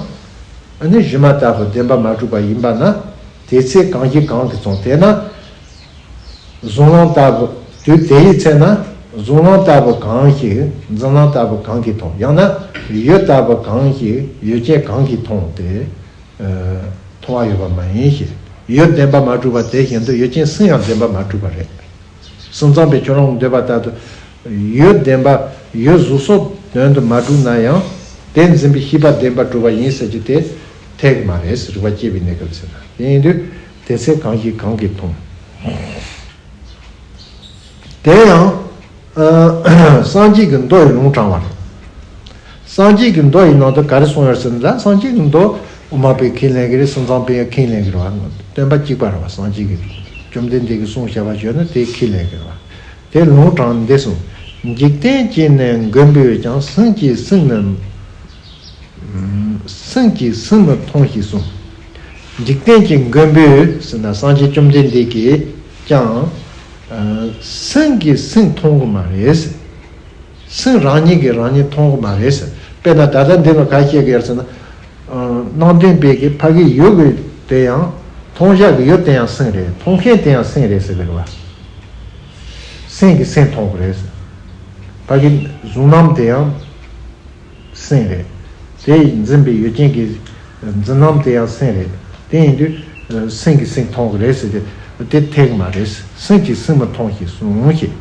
ཨ་ནི་གཞི་མ་ལྟ་བུ་བདེན་པ་མ་གྲུབ་པ་ཡིན་པ་ན། དེ་ཚེ་གང་ཞིག་གང་གིས་མཐོང་། དེས་ན་གཟུང་རྣམ་ལྟ་བུ། དུས་དེ་ཡི་ཚེ་ན་གཟུང་རྣམ་ལྟ་བུ་གང་ཞིག་འཛིན་རྣམ་ལྟ་བུ་གང་གིས་མཐོང་། ཡང་ན་ཡུལ་ལྟ་བུ་གང་ཞིག་ཡུལ་ཅན་གང་གིས་མཐོང་སྟེ། མཐོང་བ་ཡོད་པ་མ་ཡིན་ཞེས། ཡུལ་བདེན་པ་མ་གྲུབ་པ་དེ་བཞིན་དུ་ཡུལ་ཅན་སེམས་ཡང་བདེན་པ་མ་གྲུབ་པ་རེད། སེམས་ཙམ་པས་ཁྱོད་རང་འདོད་པ་ལྟར་དུ་ཡུལ་བདེན་པ་ཡུལ་གཟུགས་སོགས་དོན་དུ་མ་གྲུབ་ན་ཡང་དེ་འཛིན་པའི་ཤེས་པ་བདེན་པར་གྲུབ་པ་ཡིན་ཟེར་གྱི་དེ་འཐད་ཀྱི་མ་རེད། རིག་པ་སྐྱེས་པའི་གནས་སྐབས་ཚེ་ན། དེ་ཡིན་དུས་དེ་ཚེ་གང་ཞིག་གང་གིས་མཐོང་། དེ་ཡང་ཨ་སངས་རྒྱས་ཀྱི་མདོ་ཡི་ལུང་དྲངས་པ་རེད། སངས་རྒྱས་ཀྱི་མདོ་ཡི་ནང་དུ་ག་རེ་གསུངས་ཡོད་ཟེར་ན། སངས་རྒྱས་ཀྱི་མདོ་དབུ་མ་པས་ཁས་ལེན་གྱི་རེད། སེམས་ཙམ་པས་ཁས་ལེན་གྱི་རེད་བ། སྟོན་པ་གཅིག་པ་རེད་བ། སངས་རྒྱས་ཀྱི་བཅོམ་ལྡན་འདས་ཀྱིས་གསུངས་བཞག་པ་བརྗོད་ན་དེ་ཁས་ལེན་གྱི་རེད་བ། དེ་ལུང་དྲངས་འདི་གསུངས། འཇིག་རྟེན་གྱི་ནི་མགོན་པོས་ཀྱང་། སེམས་ཀྱི་སེམས་ནི། སེམས་ཀྱི་སེམས་མི་མཐོང་ཞེས་གསུངས། འཇིག་རྟེན་གྱི་མགོན་པོས་ཟེར་ན་སངས་རྒྱས་བཅོམ་ལྡན་འདས་ཀྱིས་ཀྱང་སེམས་ཀྱི་སེམས་མཐོང་གི་མ་རེད། སེམས་རང་ཉིད་ཀྱིས་རང་ཉིད་མཐོང་གི་མ་རེད། དཔེར་ན་ད་ལྟ་འདི་ལ་ག་རེ་བཤད་ཀྱི་ཡོད་ཟེར་ན། རྣམ་བདེན་པས་ཀྱི་ཕ་གི་ཡུལ་གྱི་དེ་ཡང་མཐོང་བྱ་གི་ཡུལ་དེ་ཡང་སེམས་རེད། མཐོང་མཁན་དེ་ཡང་སེམས་རེད་ཟེར་གི་རེད་བ། སེམས་ཀྱིས་སེམས་མཐོང་གི་རེད། ཕ་གི་གཟུང་རྣམ་དེ་ཡང་སེམས་རེད། དེ་འཛིན་པའི་ཡུལ་ཅན་གྱི་འཛིན་རྣམ་དེ་ཡང་སེམས་རེད། དེ་ཡིན་དུས་སེམས་ཀྱིས་སེམས་མཐོང་གི་རེད་ཟེར་ཏེ་དེ་འཐད་གི་མ་རེད། སེམས་ཀྱིས་སེམས་མི་མཐོང་ཞེས་གསུངས་ཞེས།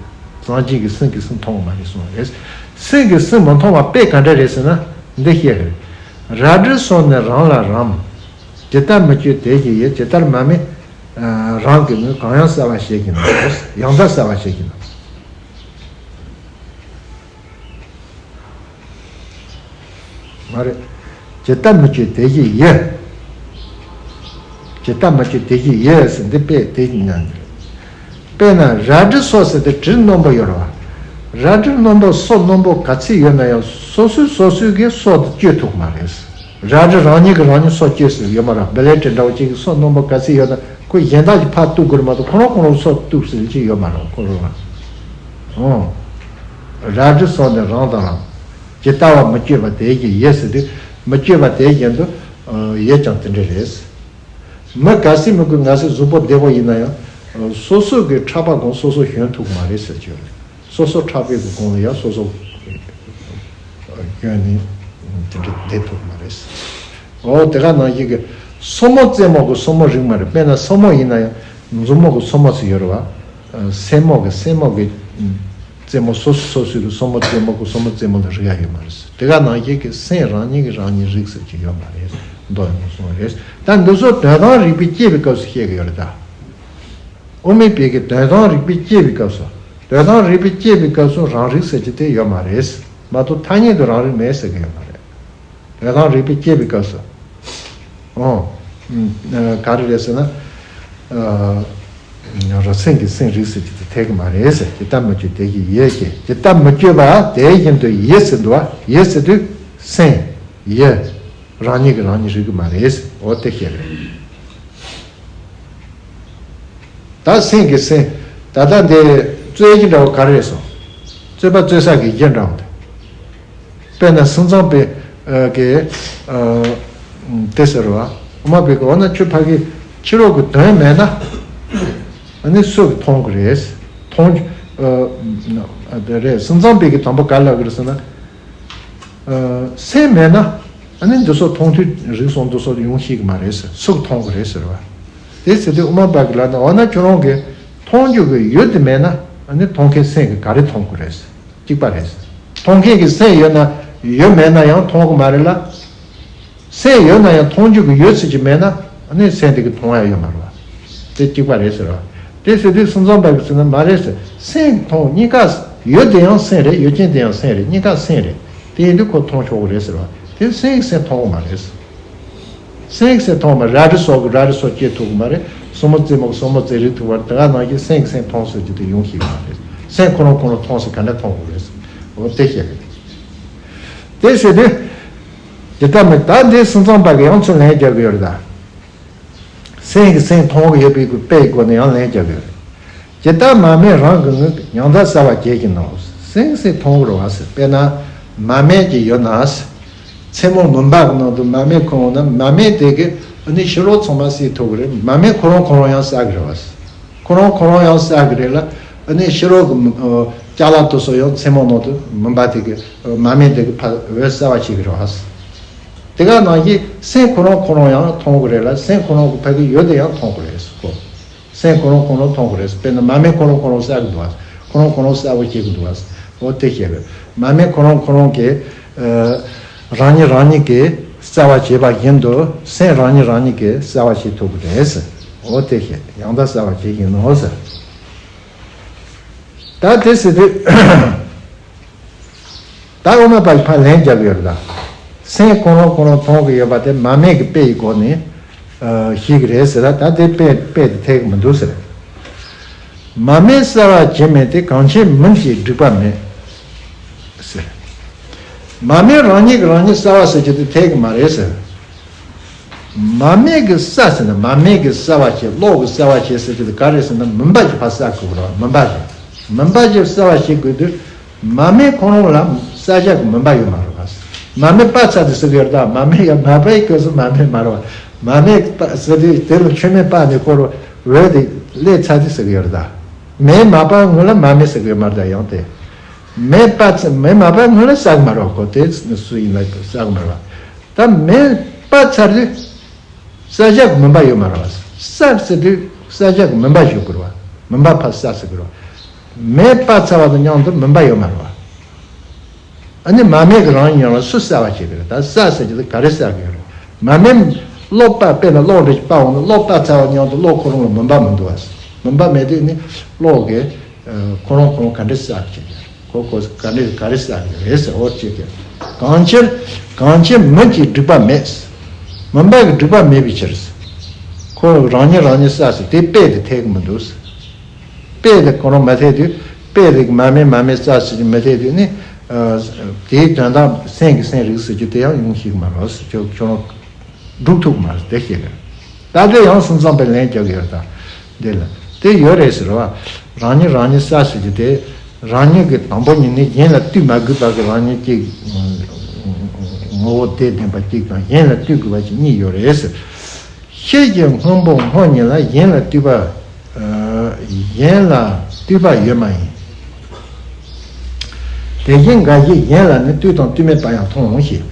སངས་རྒྱས་ཀྱིས་སེམས་ཀྱིས་སེམས་མཐོང་གི་མ་རེད་གསུངས་པ་རེད། སེམས་ཀྱིས་སེམས་མི་མཐོང་བ་དཔེ་ག་འདྲ་རེད་ཟེར་ན་འདི་བཤད་གི་རེད། རལ་གྲི་སོགས་ནི་རང་ལ་རམ། ཇི་ལྟར་མི་བསྐྱོད་དེ་བཞིན་ཡིད། ཇི་ལྟར་མ་རྨིས་རང་གི་ངོས། གང་ཡང་གསལ་བར་བྱེད་ཀྱི་ན། ཡང་དག་གསལ་བར་བྱེད་ཀྱི་ན། མ་རེད། ཇི་ལྟར་མི་བསྐྱོད་དེ་བཞིན་ཡིད། ཇི་ལྟར་མི་བསྐྱོད་དེ་བཞིན་ཡིད་ཟེར་འདི་དཔེ་དེ་ཉན་གི་རེད། དཔེར་ན་རལ་གྲི་སོགས་ཟེར་ཏེ་གྲི་རྣོན་པོ་ཡོད་རེད་བ། རལ་གྲི་རྣོན་པོ་སོ་རྣོན་པོ་ག་ཚད་ཡོད་ན་ཡང་སོ་སོས་སོ་སོའི་གི་སོ་དེ་གཅོད་ཐུབ་མ་རེད། རལ་གྲི་རང་ཉིད་ཀྱིས་རང་ཉིད་སོ་གཅོད་ཟེར་ཡོད་མ་རེད། བེ་ལེ་ཏྲི་འདྲ་བོ་གཅིག་གི་སོ་རྣོན་པོ་ག་ཚད་ཡོད་ན་ཁོ་གཞན་དག་གིས་ཕར་གཏུབ་དགོས་རེད་མ་གཏོགས་ཁོ་རང་ཁོ་རང་སོ་གཏུབ་ཟེར་གཅིག་ཡོད་མ་རེད་ཁོ་རང་ལ། ཨོ། རལ་གྲི་སོ་ནི་རང་དང་རང་། ཇི་ལྟ་བ་མི་བསྐྱོད་པ་དེ་བཞིན་ཡིད་ཟེར་དུས་མི་བསྐྱོད་པ་དེ་བཞིན་དུ་ཡིད་ཀྱང་དེ་འདྲ་རེད། མི་ག་སྲིད་མི་དགོས་ང་སྲིད་གཟུགས་པོ་བདེ་བོ་ཡིན་ན་ཡང་སོ་སོ་གི་ཕྲག་པ་གང་སོ་སོ་ཞོན་ཐུབ་མ་རེད་ཟེར་གྱི་ཡོད་རེད། སོ་སོ་ཕྲག་པའི་གི་གང་ལ་ཡང་སོ་སོ་ཞོན་ནས་དེ་འདྲ་བདེ་ཐུབ་མ་རེད། འོ་དེ་ག་ནང་བཞིན་གི་སོར་མོ་རྩེ་མོ་གི་སོར་མོ་རིགས་མ་རེད། དཔེར་ན་སོར་མོ་ཡིན་ན་ཡང་མཛུབ་མོ་གི་སོར་མོ་ཟེར་ཡོད་རེད་བ། སེན་མོ་གི་སེན་མོ་གི་རྩེ་མོ་སོ་སོ་སོ་སོའི་གི་སོར་མོ་རྩེ་མོ་གི་སོར་མོ་རྩེ་མོ་ལ་རིགས་ཡ་ཡོད་མ་རེད། དེ་ག་ནང་བཞིན་གི་སེམས་རང་ཉིད་ཀྱིས་རང་ཉིད་རིག་ཟེར་གྱི་ཡོད་མ་རེད། མདོ་ཡང་གསུངས་རེད། ད་འདི་ཚོ་དོན་དམ་རིག་པས་དཔྱད་པའི་སྐབས་སུ་བཤད་ཀྱི་ཡོད་རེད་ད། དབུ་མའི་བོད་ཀྱི་དོན་དམ་རིག་པས་དཔྱད་པའི་སྐབས་སུ། དོན་དམ་རིག་པས་དཔྱད་པའི་སྐབས་སུ་རང་རིག་ཟེར་གྱི་དེ་ཡོད་མ་རེད། མ་གཏོགས་ཐ་སྙད་དུ་རང་རིག་མེད་ཟེར་གྱི་ཡོད་མ་རེད། དོན་དམ་རིག་པས་དཔྱད་པའི་སྐབས་སུ། ཨོ། ག་རེ་རེད་ཟེར་ན། རང་སེམས་ཀྱི་སེམས་རིག་ཟེར་གྱི་དེ་འཐད་ཀྱི་མ་རེད་ཟེར། ཇི་ལྟར་མི་བསྐྱོད་དེ་བཞིན་ཡིད་ཀྱི་ཇི་ལྟར་མི་བསྐྱོད་པ་དེ་བཞིན་དུ་ཡིད་ཟེར་འདུག་བ། ཡིད་ཟེར་དུས་སེམས། ཡིད། རང་ཉིད་ཀྱིས་རང་ཉིད་རིག་གི་མ་རེད་ཟེར། འོ་དེ་བཤད་རེད། ད་སེམས་ཀྱི་སེམས། ད་ལྟ་འདི་རྩོད་ཀྱི་འདྲ་བོ་ག་རེ་རེད་སོང་། རྩོད་པ་རྩོད་ས་གི་རྒྱུ་འདྲ་བོ་དེ། དཔེར་ན་སེམས་ཙམ་པའི་གི་དེ་ཟེར་བ། དབུ་མ་པའི་གི་འོ་ན་ཁྱོད་ཕ་གི་ཕྱི་རོལ་གྱི་དོན་མེད་ན་ཨ་ནི་སུ་གིས་མཐོང་གི་རེད། མཐོང་རྒྱུ་དེ་རེད། སེམས་ཙམ་པའི་གི་དང་པོ་ག་ལབ་གི་རེད་ཟེར་ན། སེམས་མེད་ན་ཨ་ནི་འདི་ཚོ་མཐོང་ཐོས་རིག་གསུམ་འདི་ཚོ་ཡོང་ཤེས་ཀྱི་མ་རེད་ཟེར། སུ་གིས་མཐོང་གི་རེད་ཟེར་བ། དེ་ཟེར་དུས་དབུ་མ་པ་གི་ལ་ན་འོ་ན་ཁྱོད་རང་གིས་མཐོང་རྒྱུ་གི་ཡུལ་དེ་མེད་ན་ཨ་ནི་མཐོང་མཁན་སེམས་ཀྱིས་ག་རེ་མཐོང་གི་རེད་ཟེར། གཅིག་པ་རེད་ཟེར། མཐོང་མཁན་གྱི་སེམས་ཡོད་ན་ཡུལ་མེད་ན་ཡང་མཐོང་གི་མ་རེད་ལ། སེམས་ཡོད་ན་ཡང་མཐོང་རྒྱུ་གི་ཡུལ་ཟེར་གྱི་མེད་ན་ཨ་ནི་སེམས་དེ་གིས་མཐོང་ཡ་ཡོད་མ་རེད་བ། དེ་གཅིག་པ་རེད་ཟེར་བ། དེ་ཟེར་དུས་སེམས་ཙམ་པ་གིས་ཟེར་ན་མ་རེད་ཟེར། སེམས་མཐོང་གཉིས་ཀ་ཡུལ་དེ་ཡང་སེམས་རེད། ཡུལ་ཅན་དེ་ཡང་སེམས་རེད། གཉིས་ཀ་སེམས་རེད། དེ་ཡིན་དུས་ཁོ་མཐོང་ཆོག་གི་རེད་ཟེར་བ། དེ་སེམས་ཀྱིས་སེམས་མཐོང་གི་མ་རེད་ཟེར། སེམས་ཀྱིས་སེམས་མཐོང་མ་རལ་གྲི་སོགས་ཀྱིས་རལ་གྲི་སོགས་བཅད་ཐུབ་གི་མ་རེད། སོར་མོ་རྩེ་མོ་གིས་སོར་མོ་རྩེ་རིག་ཐུབ་པ་རེད། དེ་ག་ནང་བཞིན་སེམས་ཀྱིས་སེམས་མཐོང་ཟེར་རྒྱུ་དེ་ཡོང་ཤེས་ཀྱི་མ་རེད། སེམས་ཁོ་རང་ཁོ་རང་མཐོང་ཟེར་ག་འདྲ་མཐོང་དགོས་རེད་ཟེར། འོ་དེ་བཤད་གི་རེད། དེ་བྱས་ཏེ། ཇི་ལྟར་མི་ད་འདི་སེམས་ཙམ་པ་གིས་ཡང་ཚུར་ལན་རྒྱག་གི་ཡོད་རེད་ད། སེམས་ཀྱིས་སེམས་མཐོང་གི་ཡོད་པའི་དཔེ་ཡི་སྒོ་ནས་ཡང་ལན་རྒྱག་གི་ཡོད་རེད། ཇི་ལྟར་མར་མེ་རང་གི་ངོས་ཀྱི་མྱང་འདས་གསལ་བར་བྱེད་ཅིང་ནོ། སེམས་ཀྱིས་སེམས་མཐོང་གི་རེད་བ་ཟེར། དཔེར་ན། མར་མེ་ཅིག་ཡོད་ན། མཚན་མོ་མུན་པ་གི་ནང་དུ་མར་མེ་ཁུར་འོང་ན་མར་མེ་དེ་གིས་ཨ་ནི་ཕྱི་རོལ་ཚང་མ་གསལ་ཐུབ་ཀྱི་རེད། མར་མེ་ཁོ་རང་ཁོ་རང་ཡང་གསལ་གི་རེད་བ་ཟེར། ཁོ་རང་ཁོ་རང་ཡང་གསལ་གི་རེད་ལ། ཨ་ནི་ཕྱི་རོལ་གྱི་ཨ་ཅ་ལག་དེ་ཚོ་ཡང་མཚན་མོ་ནང་དུ་མུན་པ་དེ་གིས་མར་མེ་དེ་གིས་ཕར་འོད་གསལ་བར་བྱེད་ཀྱི་རེད་བ། དེ་ག་ནང་བཞིན་སེམས་ཁོ་རང་ཁོ་རང་ཡང་མཐོང་གི་རེད་ལ། སེམས་ཁོ་རང་གི་ཕ་གི་ཡུལ་དེ་ཡང་མཐོང་གི་རེད་ཁོ། སེམས་ཁོ་རང་ཁོ་རང་མཐོང་གི་རེད། དཔེར་ན་མར་མེ་ཁོ་རང་ཁོ་རང་གསལ་གི་འདུག་བ། ཁོ་རང་ཁོ་རང་གསལ་བོ་བྱེད་ཀྱི་འདུག་བ། འོ་དེ་བཤད་གི། མར་མེ་ཁོ་རང་ཁོ་རང་གིས་ཨ་རང་ཉིད་རང་ཉིད་ཀྱིས་གསལ་བར་བྱེད་པ་བཞིན་དུ་སེམས་རང་ཉིད་རང་ཉིད་ཀྱིས་གསལ་བར་བྱེད་ཐུབ་ཀྱི་རེད་ཟེར། འོ་དེ་བཤད། ཡང་དག་གསལ་བར་བྱེད་ཀྱིན་ནོ་ཟེར། ད་དེ་ཟེར་དུས། ད་དབུ་མ་པ་གིས་ཕར་ལན་རྒྱག་གི་ཡོད་རེད་ད། སེམས་ཁོ་རང་ཁོ་རང་མཐོང་གི་ཡོད་པ་དེ་མར་མེ་གི་དཔེ་ཡི་སྒོ་ནས་ཨ་ཤེས་ཀྱི་རེད་ཟེར་ད། ད་དེ་དཔེ་དཔེ་དེ་འཐད་ཀྱི་མི་འདུག་ཟེར། མར་མེ་གསལ་བར་བྱེད་མིན་ཏེ། གང་ཕྱིར་མུན་གྱིས་བསྒྲིབས་པ་མེད། ཟེར། མར་མེ་རང་ཉིད་ཀྱིས་རང་ཉིད་གསལ་བ་ཟེར་རྒྱུ་དེ་འཐད་ཀྱི་མ་རེད་ཟེར། མར་མེ་གིས་གསལ་ཟེར་ན་མར་མེ་གིས་གསལ་བ་བྱེད། གློག་གིས་གསལ་བ་བྱེད་ཟེར་རྒྱུ་དེ་ག་རེད་ཟེར་ན་མུན་པ་གིས་ཕར་གསལ་དགོས་རེད། མུན་པ་གིས། མུན་པ་གིས་གསལ་བ་བྱེད་དགོས་དུས། མར་མེ་ཁོ་རང་ལ་གསལ་བྱེད་ཀྱི་མུན་པ་ཡོད་མ་རེད་བ། མར་མེ་སྤར་ཚར་དུས་ཟེར་གྱི་ཡོད་རེད་ད། མར་མེ་ཡང་མ་སྤར་བའི་སྐབས་སུ་མར་མེ་མ་རེད་བ། མར་མེ་སྤར་ཟེར་དུས་དེ་ལ་མཆོད་མེ་སྤར་ནས་ཁོ་རང་འོད་དེ་སླེབས་ཚར་དུས་ཟེར་གྱི་ཡོད་རེད་ད། མེ་མ་སྤར་སྔོན་ལ་མར་མེ་ཟེར་གྱི་ཡོད་མ་རེད་ད། ཡང་དེ། མེ་སྤར་ཚར་མེ་མ་སྤར་སྔོན་ལ་གསལ་གྱི་མ་རེད་བ། ཁོ་དེ་སུ་ཡིན་ན་གསལ་གྱི་མ་རེད་བ། ད་མེ་སྤར་ཚར་དུས། གསལ་བྱེད་ཀྱི་མུན་པ་ཡོད་མ་རེད་བ། གསལ་ཟེར་དུས་གསལ་བྱེད་ཀྱི་མུན་པ་ཞུ་དགོས་རེད་བ། མུན་པ་ཕར་གསལ་ཟེར་དགོས་རེད་བ། མེ་སྤར་ཚར་བ་དང་མཉམ་དུ་མུན་པ་ཡོད་མ་རེད་བ། ཨ་ནི་མར་མེ་གིས་རང་ཉིད་ལ་སུ་གསལ་བ་བྱེད་ཀྱི་རེད། ད་གསལ་ཟེར་གྱི་དེ་ག་རེ་གསལ་གྱི་ཡོད་རེད། མར་མེ་གློག་སྤར་དཔེར་ན་གློག་འདྲ་ཞིག་སྤར་འོང་ན་གློག་སྤར་ཚར་བ་མཉམ་དུ་གློག་ཁོ་རང་ལ་མུན་པ་མི་འདུག་བ། མུན་པ་མེད་དུས་ནི་གློག་གིས་ཁོ་རང་ཁོ་རང་ག་འདྲ་གསལ་བྱེད་ཀྱི་རེད། ཁོ་ཁོ་ག་ནས་ག་རེ་གསལ་གི་རེད་ཟེར། འོ་ཅེས་ཀྱི། གང་ཕྱིར་གང་ཕྱིར་མུན་གྱིས་བསྒྲིབས་པ་མེད། མུན་པ་གིས་བསྒྲིབས་པ་མེད་པའི་ཕྱིར། ཁོ་རང་ཉིད་རང་ཉིད་གསལ་ཟེར་དེ་དཔེ་དེ་འཐད་གི་མི་འདུག་དཔེ་དེ་ཁོ་རང་མ་འཐད་དུས་ དཔེ་རིགས་མ་མེད་མ་མེད་རྩ་ཟེར་གྱི་མི་འཐད་དུས་ནི། ཨ། དེའི་དོན་དག་སེམས་ཀྱི་སེམས་རིག་ཟེར་གྱི་དེ་ཡང་ཡོང་ཤེས་ཀྱི་མ་རེད། ཁྱོད་ཁྱོད་རང་སྒྲུབ་ཐུབ་ཀྱི་མ་རེད། དེ་ཤེས་དགོས། ད་དེ་ཡང་སེམས་ཙམ་པའི་ལན་རྒྱག་གི་ཡོད་ད། འདི་ལ་དེ་ཡོད་རེད་ཟེར་བ། རང་ཉིད་རང་ཉིད་གསལ་ཟེར་གྱི་དེ། རང་ཉིད་ཀྱི་དང་པོ་ཉིད་ནས་གཞན་ལ་ལྟོས་མ་དགོས་པ་གི་རང་ཉིད་ཀྱི་ངོ་བོ་དེ་བདེན་པ་གཅིག་དང་། གཞན་ལ་ལྟོས་དགོས་པ་ཞིག་གཉིས་ཡོད་རེད་ཟེར། ཤེས་བཞིན་སྔོན་པོ་སྔོ་ཉིད་ལ་གཞན་ལ་ལྟོས་པ། ཨ། གཞན་ལ་ལྟོས་པ་ཡོད་མ་ཡིན། དེ་བཞིན་འགའ་ཞིག་གཞན་ལ་ནི་ལྟོས་དང་ལྟོས་མེད་པ་ཡང་མཐོང་ཞེས།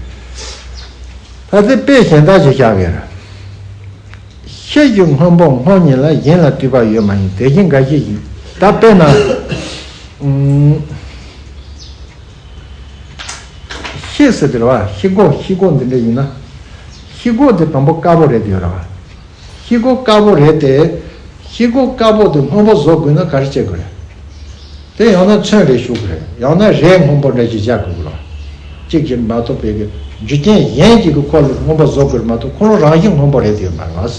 ད་དེ་དཔེ་གཞན་དག་ཅིག་བཞག་གི་རེད། ཤེས་བཞིན་སྔོན་པོ་སྔོ་ཉིད་ལ་གཞན་ལ་ལྟོས་པ་ཡོད་མ་ཡིན། དེ་བཞིན་འགའ་ཞིག་གཞན། ད་དཔེར་ན། ཨུམ། ཤེས་ཟེར་དེ་རེད་བ། ཤེལ་སྒོ། ཤེལ་སྒོ་འདི་འདྲ་ཡིན་ན། ཤེལ་སྒོ་དེ་དང་པོ་དཀར་པོ་རེད་དེ་ཡོད་རེད་བ། ཤེལ་སྒོ་དཀར་པོ་རེད་དེ། ཤེལ་སྒོ་དཀར་པོ་དེ་སྔོན་པོ་བཟོ་དགོས་ན་ག་རེ་བྱེད་དགོས་རེད། དེ་ཡང་ན་ཚོན་རེ་བྱུག་དགོས་རེད། ཡང་ན་རས་སྔོན་པོ་འདྲ་ཞིག་བཞག་དགོས་རེད། གཅིག་ཀྱང་མ་གཏོགས་པའི་གི་རྒྱུ་རྐྱེན་གཞན་གཅིག་གིས་ཁོ་ལ་སྔོན་པོ་བཟོ་དགོས་རེད་མ་གཏོགས། ཁོ་རང་རང་བཞིན་སྔོན་པོ་རེད་དེ་ཡོད་མ་རེད་བ།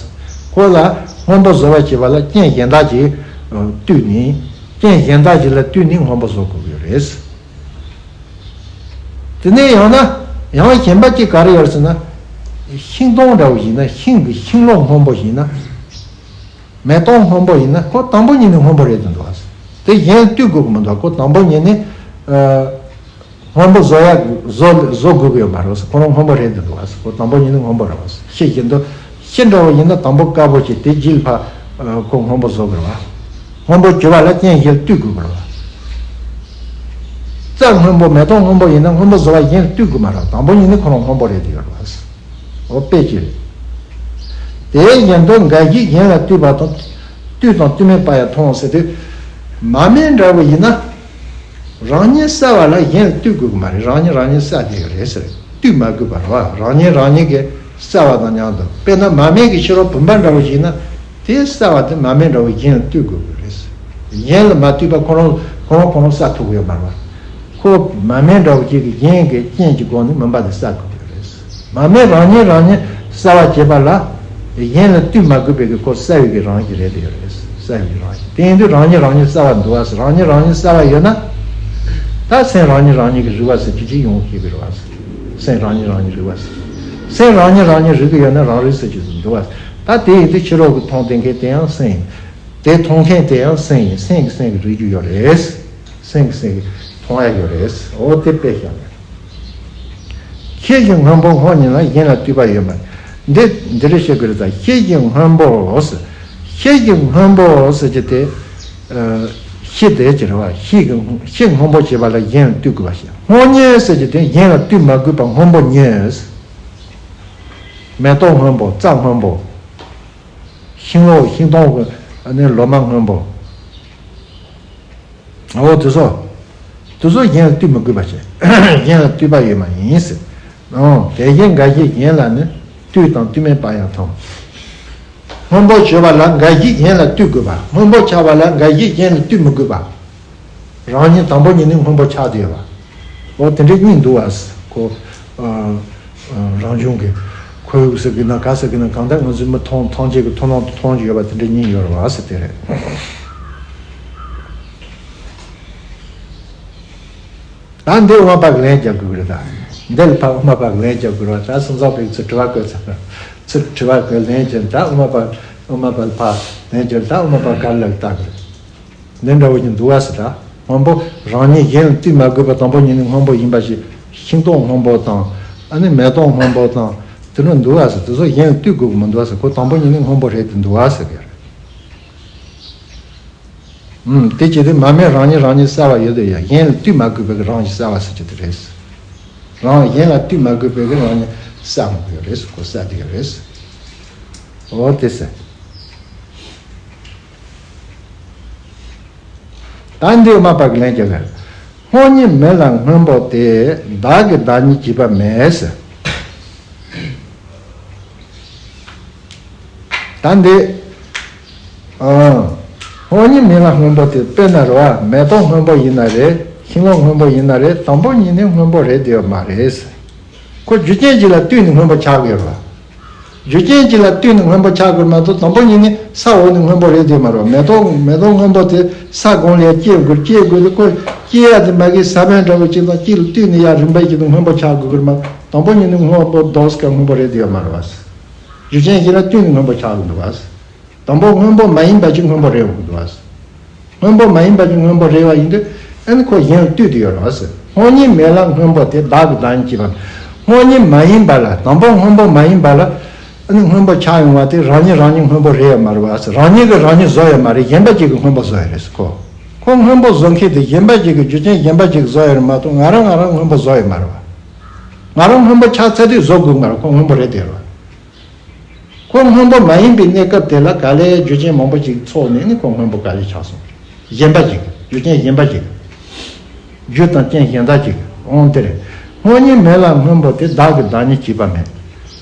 ཁོ་ལ་སྔོན་པོ་བཟོ་བ་བྱེད་པ་ལ་རྐྱེན་གཞན་དག་ཅིག་ལྟོས་ནས། རྐྱེན་གཞན་དག་ཅིག་ལ་ལྟོས་ནས་སྔོན་པོ་བཟོ་དགོས་ཀྱི་རེད། དེ་ནས་ཡང་ན། ཡང་གཞན་པ་གཅིག་ག་རེ་ཡོད་ཟེར་ན། ཤིང་སྡོང་འདྲ་བོ་ཡིན་ན། ཤིང་གི་ཤིང་ལོ་སྔོན་པོ་ཡིན་ན། མེ་ཏོག་སྔོན་པོ་ཡིན་ན། ཁོ་དང་པོ་ཉིད་ནས་སྔོན་པོ་རེད་དུ་འདུག་བ། དེ་གཞན་ལ་ལྟོས་དགོས་ཀྱི་མི་འདུག་ཁོ་དང་པོ་ཉིད་ནས། ཨ། སྔོན་པོ་བཟོ་ཡ་བཟོ་བཟོ་དགོས་ཀྱི་ཡོད་མ་རེད། ཁོ་རང་སྔོན་པོ་རེད་དུ་འདུག་བ། ཁོ་དང་པོ་ཉིད་ནས་སྔོན་པོ་རེད་བ། ཤེས་བཞིན་དུ། ཤེལ་འདྲ་བོ་ཡིན་ན་དང་པོ་དཀར་པོ་བྱས། དེ་རྗེས་ལ་ཕར། ཨ། ཁོ་སྔོན་པོ་བཟོ་དགོས་རེད་བ། སྔོན་པོ་བྱེད་པ་ལ་རྐྱེན་གཞན་ལ་ལྟོས་དགོས་རེད་བ། རྩྭ་སྔོན་པོ་མེ་ཏོག་སྔོན་པོ་ཡིན་ན་སྔོན་པོ་བཟོ་བ་གཞན་ལ་ལྟོས་དགོས་མ་རེད། དང་པོ་ཉིད་ནས་ཁོ་རང་སྔོན་པོ་རེད་དེ་ཡོད་རེད་བ། འོ་དཔེ་ཅིག་རེད། དེ་བཞིན་དུ་འགའ་ཞིག་གཞན་ལ་ལྟོས་པ་དང་། ལྟོས་དང་ལྟོས་མེད་པ་ཡང་མཐོང་ཟེར་དུས། མ་སྨད་འདྲ་བོ་ཡིན་ན། རང་ཉིད་གསལ་བ་ལ་གཞན་ལ་ལྟོས་དགོས་ཀྱི་མ་རེད། རང་ཉིད་རང་ཉིད་གསལ་བསྡད་ཡོད་རེད་ཟེར། ལྟོས་མ་དགོས་པ་རེད་བ། རང་ཉིད་རང་ཉིད་ཀྱི་གསལ་བ་དང་མཉམ་དུ། དཔེར་ན་མ་སྨད་ཀྱི་ཕྱི་རོལ་བུམ་པ་འདྲ་བོ་ཞིག་ན། དེ་གསལ་བ་དེ་མ་སྨད་འདྲ་བོ་གཞན་ལ་ལྟོས་དགོས་ཀྱི་རེད། གཞན་ལ་མ་ལྟོས་པ་ཁོ་རང་ཁོ་རང་ཁོ་རང་གསལ་ཐུབ་ཀྱི་ཡོད་མ་རེད་བ། ཁོ་མ་སྨད་འདྲ་བོ་ཅིག་གིས་གཞན་གྱི་རྐྱེན་གྱི་སྒོ་ནས་མུན་པ་དེ་གསལ་དགོས་ཀྱི་རེད། མ་སྨད་རང་ཉིད་རང་ཉིད་གསལ་བ་བྱེད་པ་ལ། གཞན་ལ་ལྟོས་མ་དགོས་པའི་གི་ཁོ་གསལ་བའི་གི་རང་བཞིན་རེད་དེ་ཡོད་རེད། གསལ་བའི་གི་རང་བཞིན། དེ་ཡིན་དུས་རང་ཉིད་རང་ཉིད་གསལ་བ་འདུག་བ་ཟེར། རང་ཉིད་རང་ཉིད་གསལ་བ་ཡོད་ན། ད་སེམས་རང་ཉིད་རང་ཉིད་ཀྱི་རིག་པ་ཟེར་གྱི་ཅིག་ཡོང་ཤེས་པའི་རེད་བ་ཟེར། སེམས་རང་ཉིད་རང་ཉིད་རིག་པ་ཟེར། སེམས་རང་ཉིད་རང་ཉིད་རིག་གི་ཡོད་ན་རང་རིག་ཟེར་གྱི་འདུག་བ། ད་དེ་ཡིན་དུས་ཕྱི་རོལ་གྱི་མཐོང་ལྡན་མཁན་དེ་ཡང་སེམས་ཡིན། དེ་མཐོང་མཁན་དེ་ཡང་སེམས་ཡིན། སེམས་ཀྱིས་སེམས་ཀྱི་རིག་རྒྱུ་ཡོད་རེད། སེམས་ཀྱིས་སེམས་ཀྱི་མཐོང་ཡ་ཡོད་རེད། འོ་དེ་དཔེ་བཞག་ནས། ཤེས་བཞིན་སྔོན་པོ་སྔོ་ཉིད་ལ་གཞན་ལ་ལྟོས་པ་ཡོད་མ་རེད། འདི་འདི་རེ་བཤད་དགོས་རེད། ད་ཤེས་བཞིན་སྔོན་པོ་ཟེར། ཤེས་བཞིན་སྔོན་པོ་ཟེར་གྱི་དེ། ཨ། ཤེས་དེ་ཅི་རེད་བ། ཤེས་ཀྱི་ཤེས་སྔོན་པོ་བྱེད་པ་ལ་གཞན་ལ་ལྟོས་དགོས་པ་ཞིག་སྔོ་ཉིད་ཟེར་གྱི་དེ་གཞན་ལ་ལྟོས་མ་དགོས་པ་སྔོན་པོ་ཉིད། མེ་ཏོག་སྔོན་པོ། རྩྭ་སྔོན་པོ། ཤིང་ལོ་ཤིང་སྡོང་གི་ནི་ལོ་མ་སྔོན་པོ། འོ་དེ་ཚོ། དེ་ཚོ་གཞན་ལ་ལྟོས་མི་དགོས་པ་བྱས། གཞན་ལ་ལྟོས་པ་ཡོད་མ་ཡིན་ཟེར། ཨང་། དེ་བཞིན་འགའ་ཞིག་གཞན་ལ་ནི། ལྟོས་དང་ལྟོས་མེད་པ་ཡང་མཐོང་། སྔོན་པོ་བྱེད་པ་ལ་འགའ་ཞིག་གཞན་ལ་ལྟོས་དགོས་པ། སྔོན་པོ་ཆགས་པ་ལ་འགའ་ཞིག་གཞན་ལ་ལྟོས་མི་དགོས་པ། རང་ཉིད་དང་པོ་ཉིད་ནས་སྔོན་པོ་ཆགས་བསྡད་པ། འོ་དེ་འདྲའི་གཉིས་འདུག་བ། ཁོ། ཨ། ཨ། རང་བྱུང་གི་ཁོར་ཡུག་ཟེར་གི་ན་ག་ཟེར་གི་ན། གང་ལྟར་ང་ཚོའི་མི་མཐོང་ཐམས་ཅད་ཀྱི་མཐོང་སྣང་དུ་མཐོང་རྒྱུ་ཡོད་པ་དེ་འདྲའི་གཉིས་ཡོད་རེད་བ་ཟེར་དེ་རེད། ད་འདི་དབུ་མ་པ་གི་ལན་རྒྱག་དགོས་ཀྱི་རེད་ད། འདི་ལ་ཕར་དབུ་མ་པ་གི་ལན་རྒྱག་དགོས་རེད་བ། ད་སེམས་ཙམ་པས་ཚུར་དྲི་བ་བཀོད་ཚར། ཚུར་དྲི་བ་བཀོད་ལན་རྒྱག། ད་དབུ་མ་པ་དབུ་མ་པ་ལ་ཕར་ལན་རྒྱག། ད་དབུ་མ་པ་ག་རེ་ལབ་ལྟ་དགོས་རེད། འདི་འདྲ་བོ་ཞིག་འདུག་བ་ཟེར། ད་སྔོན་པོ་རང་ཉིད་གཞན་ལ་ལྟོས་མ་དགོས་པ་དང་པོ་ཉིད་ནས་སྔོན་པོ་ཡིན་པ་ཞིག་ཤིང་ཏོག་སྔོན་པོ་དང་། ཨ་ནི་མེ་ཏོག་སྔོན་པོ་དང་། དེ་འདྲ་འདུག་བ་ཟེར། དེ་ཚོ་གཞན་ལ་ལྟོས་དགོས་ཀྱི་མི་འདུག་བ་ཟེར། ཁོ་དང་པོ་ཉིད་ནས་སྔོན་པོ་རེད་དེ་འདུག་བ་ཟེར་གི་རེད། ཨུམ། དེ་བྱེད་དུས་མ་སྨད་རང་ཉིད་རང་ཉིད་གསལ་བ་ཡོད་དེ་ཡང་གཞན་ལ་ལྟོས་མ་དགོས་པའི་རང་བཞིན་གསལ་བ་ཟེར་གྱི་དེ་རེད། རང་གཞན་ལ་ལྟོས་མ་དགོས་པའི་རང་ཉིད་གསལ་མི་དགོས་རེད། ཁོ་གསལ་དེ་ག་རེད། འོ་དེ་ཟེར། ད་འདི་དབུ་མ་པ་གི་ལན་རྒྱག་ག། སྔོ་ཉིད་མིན་ལ་སྔོན་པོ་སྟེ། བདག་གི་བདག་ཉིད་བྱེད་པ་མེད་ཟེར། ད་འདི། ཨང་། སྔོ་ཉིད་མིན་ལ་སྔོན་པོ་སྟེ། དཔེར་ན་རེད་བ། མེ་ཏོག་སྔོན་པོ་ཡིན་ན་རེད། ཤིང་ལོ་སྔོན་པོ་ཡིན་ན་རེད། དང་པོ་ཉིད་ནས་སྔོན་པོ་རེད་དེ་ཡོད་མ་རེད་ཟེར། ཁོ་རྒྱུ་རྐྱེན་གཅིག་ལ་ལྟོས་ནས་སྔོན་པོ་ཆགས་ཀྱི་ཡོད་རེད་བ། རྒྱུ་རྐྱེན་གཅིག་ལ་ལྟོས་ནས་སྔོན་པོ་ཆགས་དགོས་མ་གཏོགས། དང་པོ་ཉིད་ནས་ས་འོག་ནས་སྔོན་པོ་རེད་དེ་མ་རེད་བ། མེ་ཏོག་མེ་ཏོག་སྔོན་པོ་དེ་ས་གང་ལ་སྐྱེ་དགོས། སྐྱེ་དགོས་དེ་ཁོ་སྐྱེ་ཡ་དེ་མ་གི་ས་བོན་འདྲ་བོ་གཅིག་དང་གཅིག་ལ་ལྟོས་ནས་ཡ་རིམ་པ་བཞིན་དུ་སྔོན་པོ་ཆགས་དགོས་ཀྱི་རེད་མ་གཏོགས། དང་པོ་ཉིད་ནས་སྔོན་པོ་རྡོག་སྐ་སྔོན་པོ་རེད་དེ་ཡོད་མ་རེད་བ། རྒྱུ་རྐྱེན་གཅིག་ལ་ལྟོས་ནས་སྔོན་པོ་ཆགས་དགོས་འདུག་བ། དང་པོ་སྔོན་པོ་མ་ཡིན་པ་ཅིག་སྔོན་པོ་རེད་འོང་འདུག་བ། སྔོན་པོ་མ་ཡིན་པ་ཅིག་སྔོན་པོ་རེད་བ་ཡིན་དུས། ཨ་ནི་ཁོ་གཞན་ལ་ལྟོས་དེ་ཡོད་རེད་བ། སྔོ་ཉིད་མེད་ལ་སྔོན་པོ་དེ། བདག་གི་བདག་ཉིད་ཅེས་པ། སྔོ་ཉིད་མ་ཡིན་པ་ལ། དང་པོ་སྔོན་པོ་མ་ཡིན་པ་ལ། ཨ་ནི་སྔོན་པོ་ཆགས་ཡོང་བ་དེ་རང་ཉིད་རང་ཉིད་སྔོན་པོ་རེད་ཡོད་མ་རེད་བ། རང་ཉིད་ཀྱིས་རང་ཉིད་བཟོ་ཡོད་མ་རེད། གཞན་པ་ཅིག་གིས་སྔོན་པོ་བཟོ་ཡོད་རེད་ཁོ། ཁོ་སྔོན་པོ་བཟོ་མཁན་དེ་གཞན་པ་ཅིག་གིས། རྒྱུ་རྐྱེན་གཞན་པ་ཅིག་གིས་བཟོ་ཡོད་རེད་མ་གཏོགས། ང་རང་ང་རང་སྔོན་པོ་བཟོ་ཡོད་མ་རེད་བ། ང་རང་སྔོན་པོ་ཆགས་ཚར་དུས་བཟོ་དགོས་མ་རེད། ཁོ་སྔོན་པོ་རེད་དེ་རེད་བ། ཁོ་སྔོན་པོ་མ་ཡིན་པའི་གནས་སྐབས་དེ་ལ་ག་ལེར་རྒྱུ་རྐྱེན་མང་པོ་ཅིག་ཚོགས་ནས་ནི་ཁོ་སྔོན་པོ་ག་ལེར་ཆགས་སོང་། གཞན་པ་ཅིག་རྒྱུ་རྐྱེན་གཞན་པ་ཅིག་རྒྱུ་དང་རྐྱེན་གཞན་དག་ཅིག་འོང་དེ་རེད། སྔོ་ཉིད་མེད་ལ་སྔོན་པོ་དེ། བདག་གི་བདག་ཉིད་ཅེས་པ་མེད།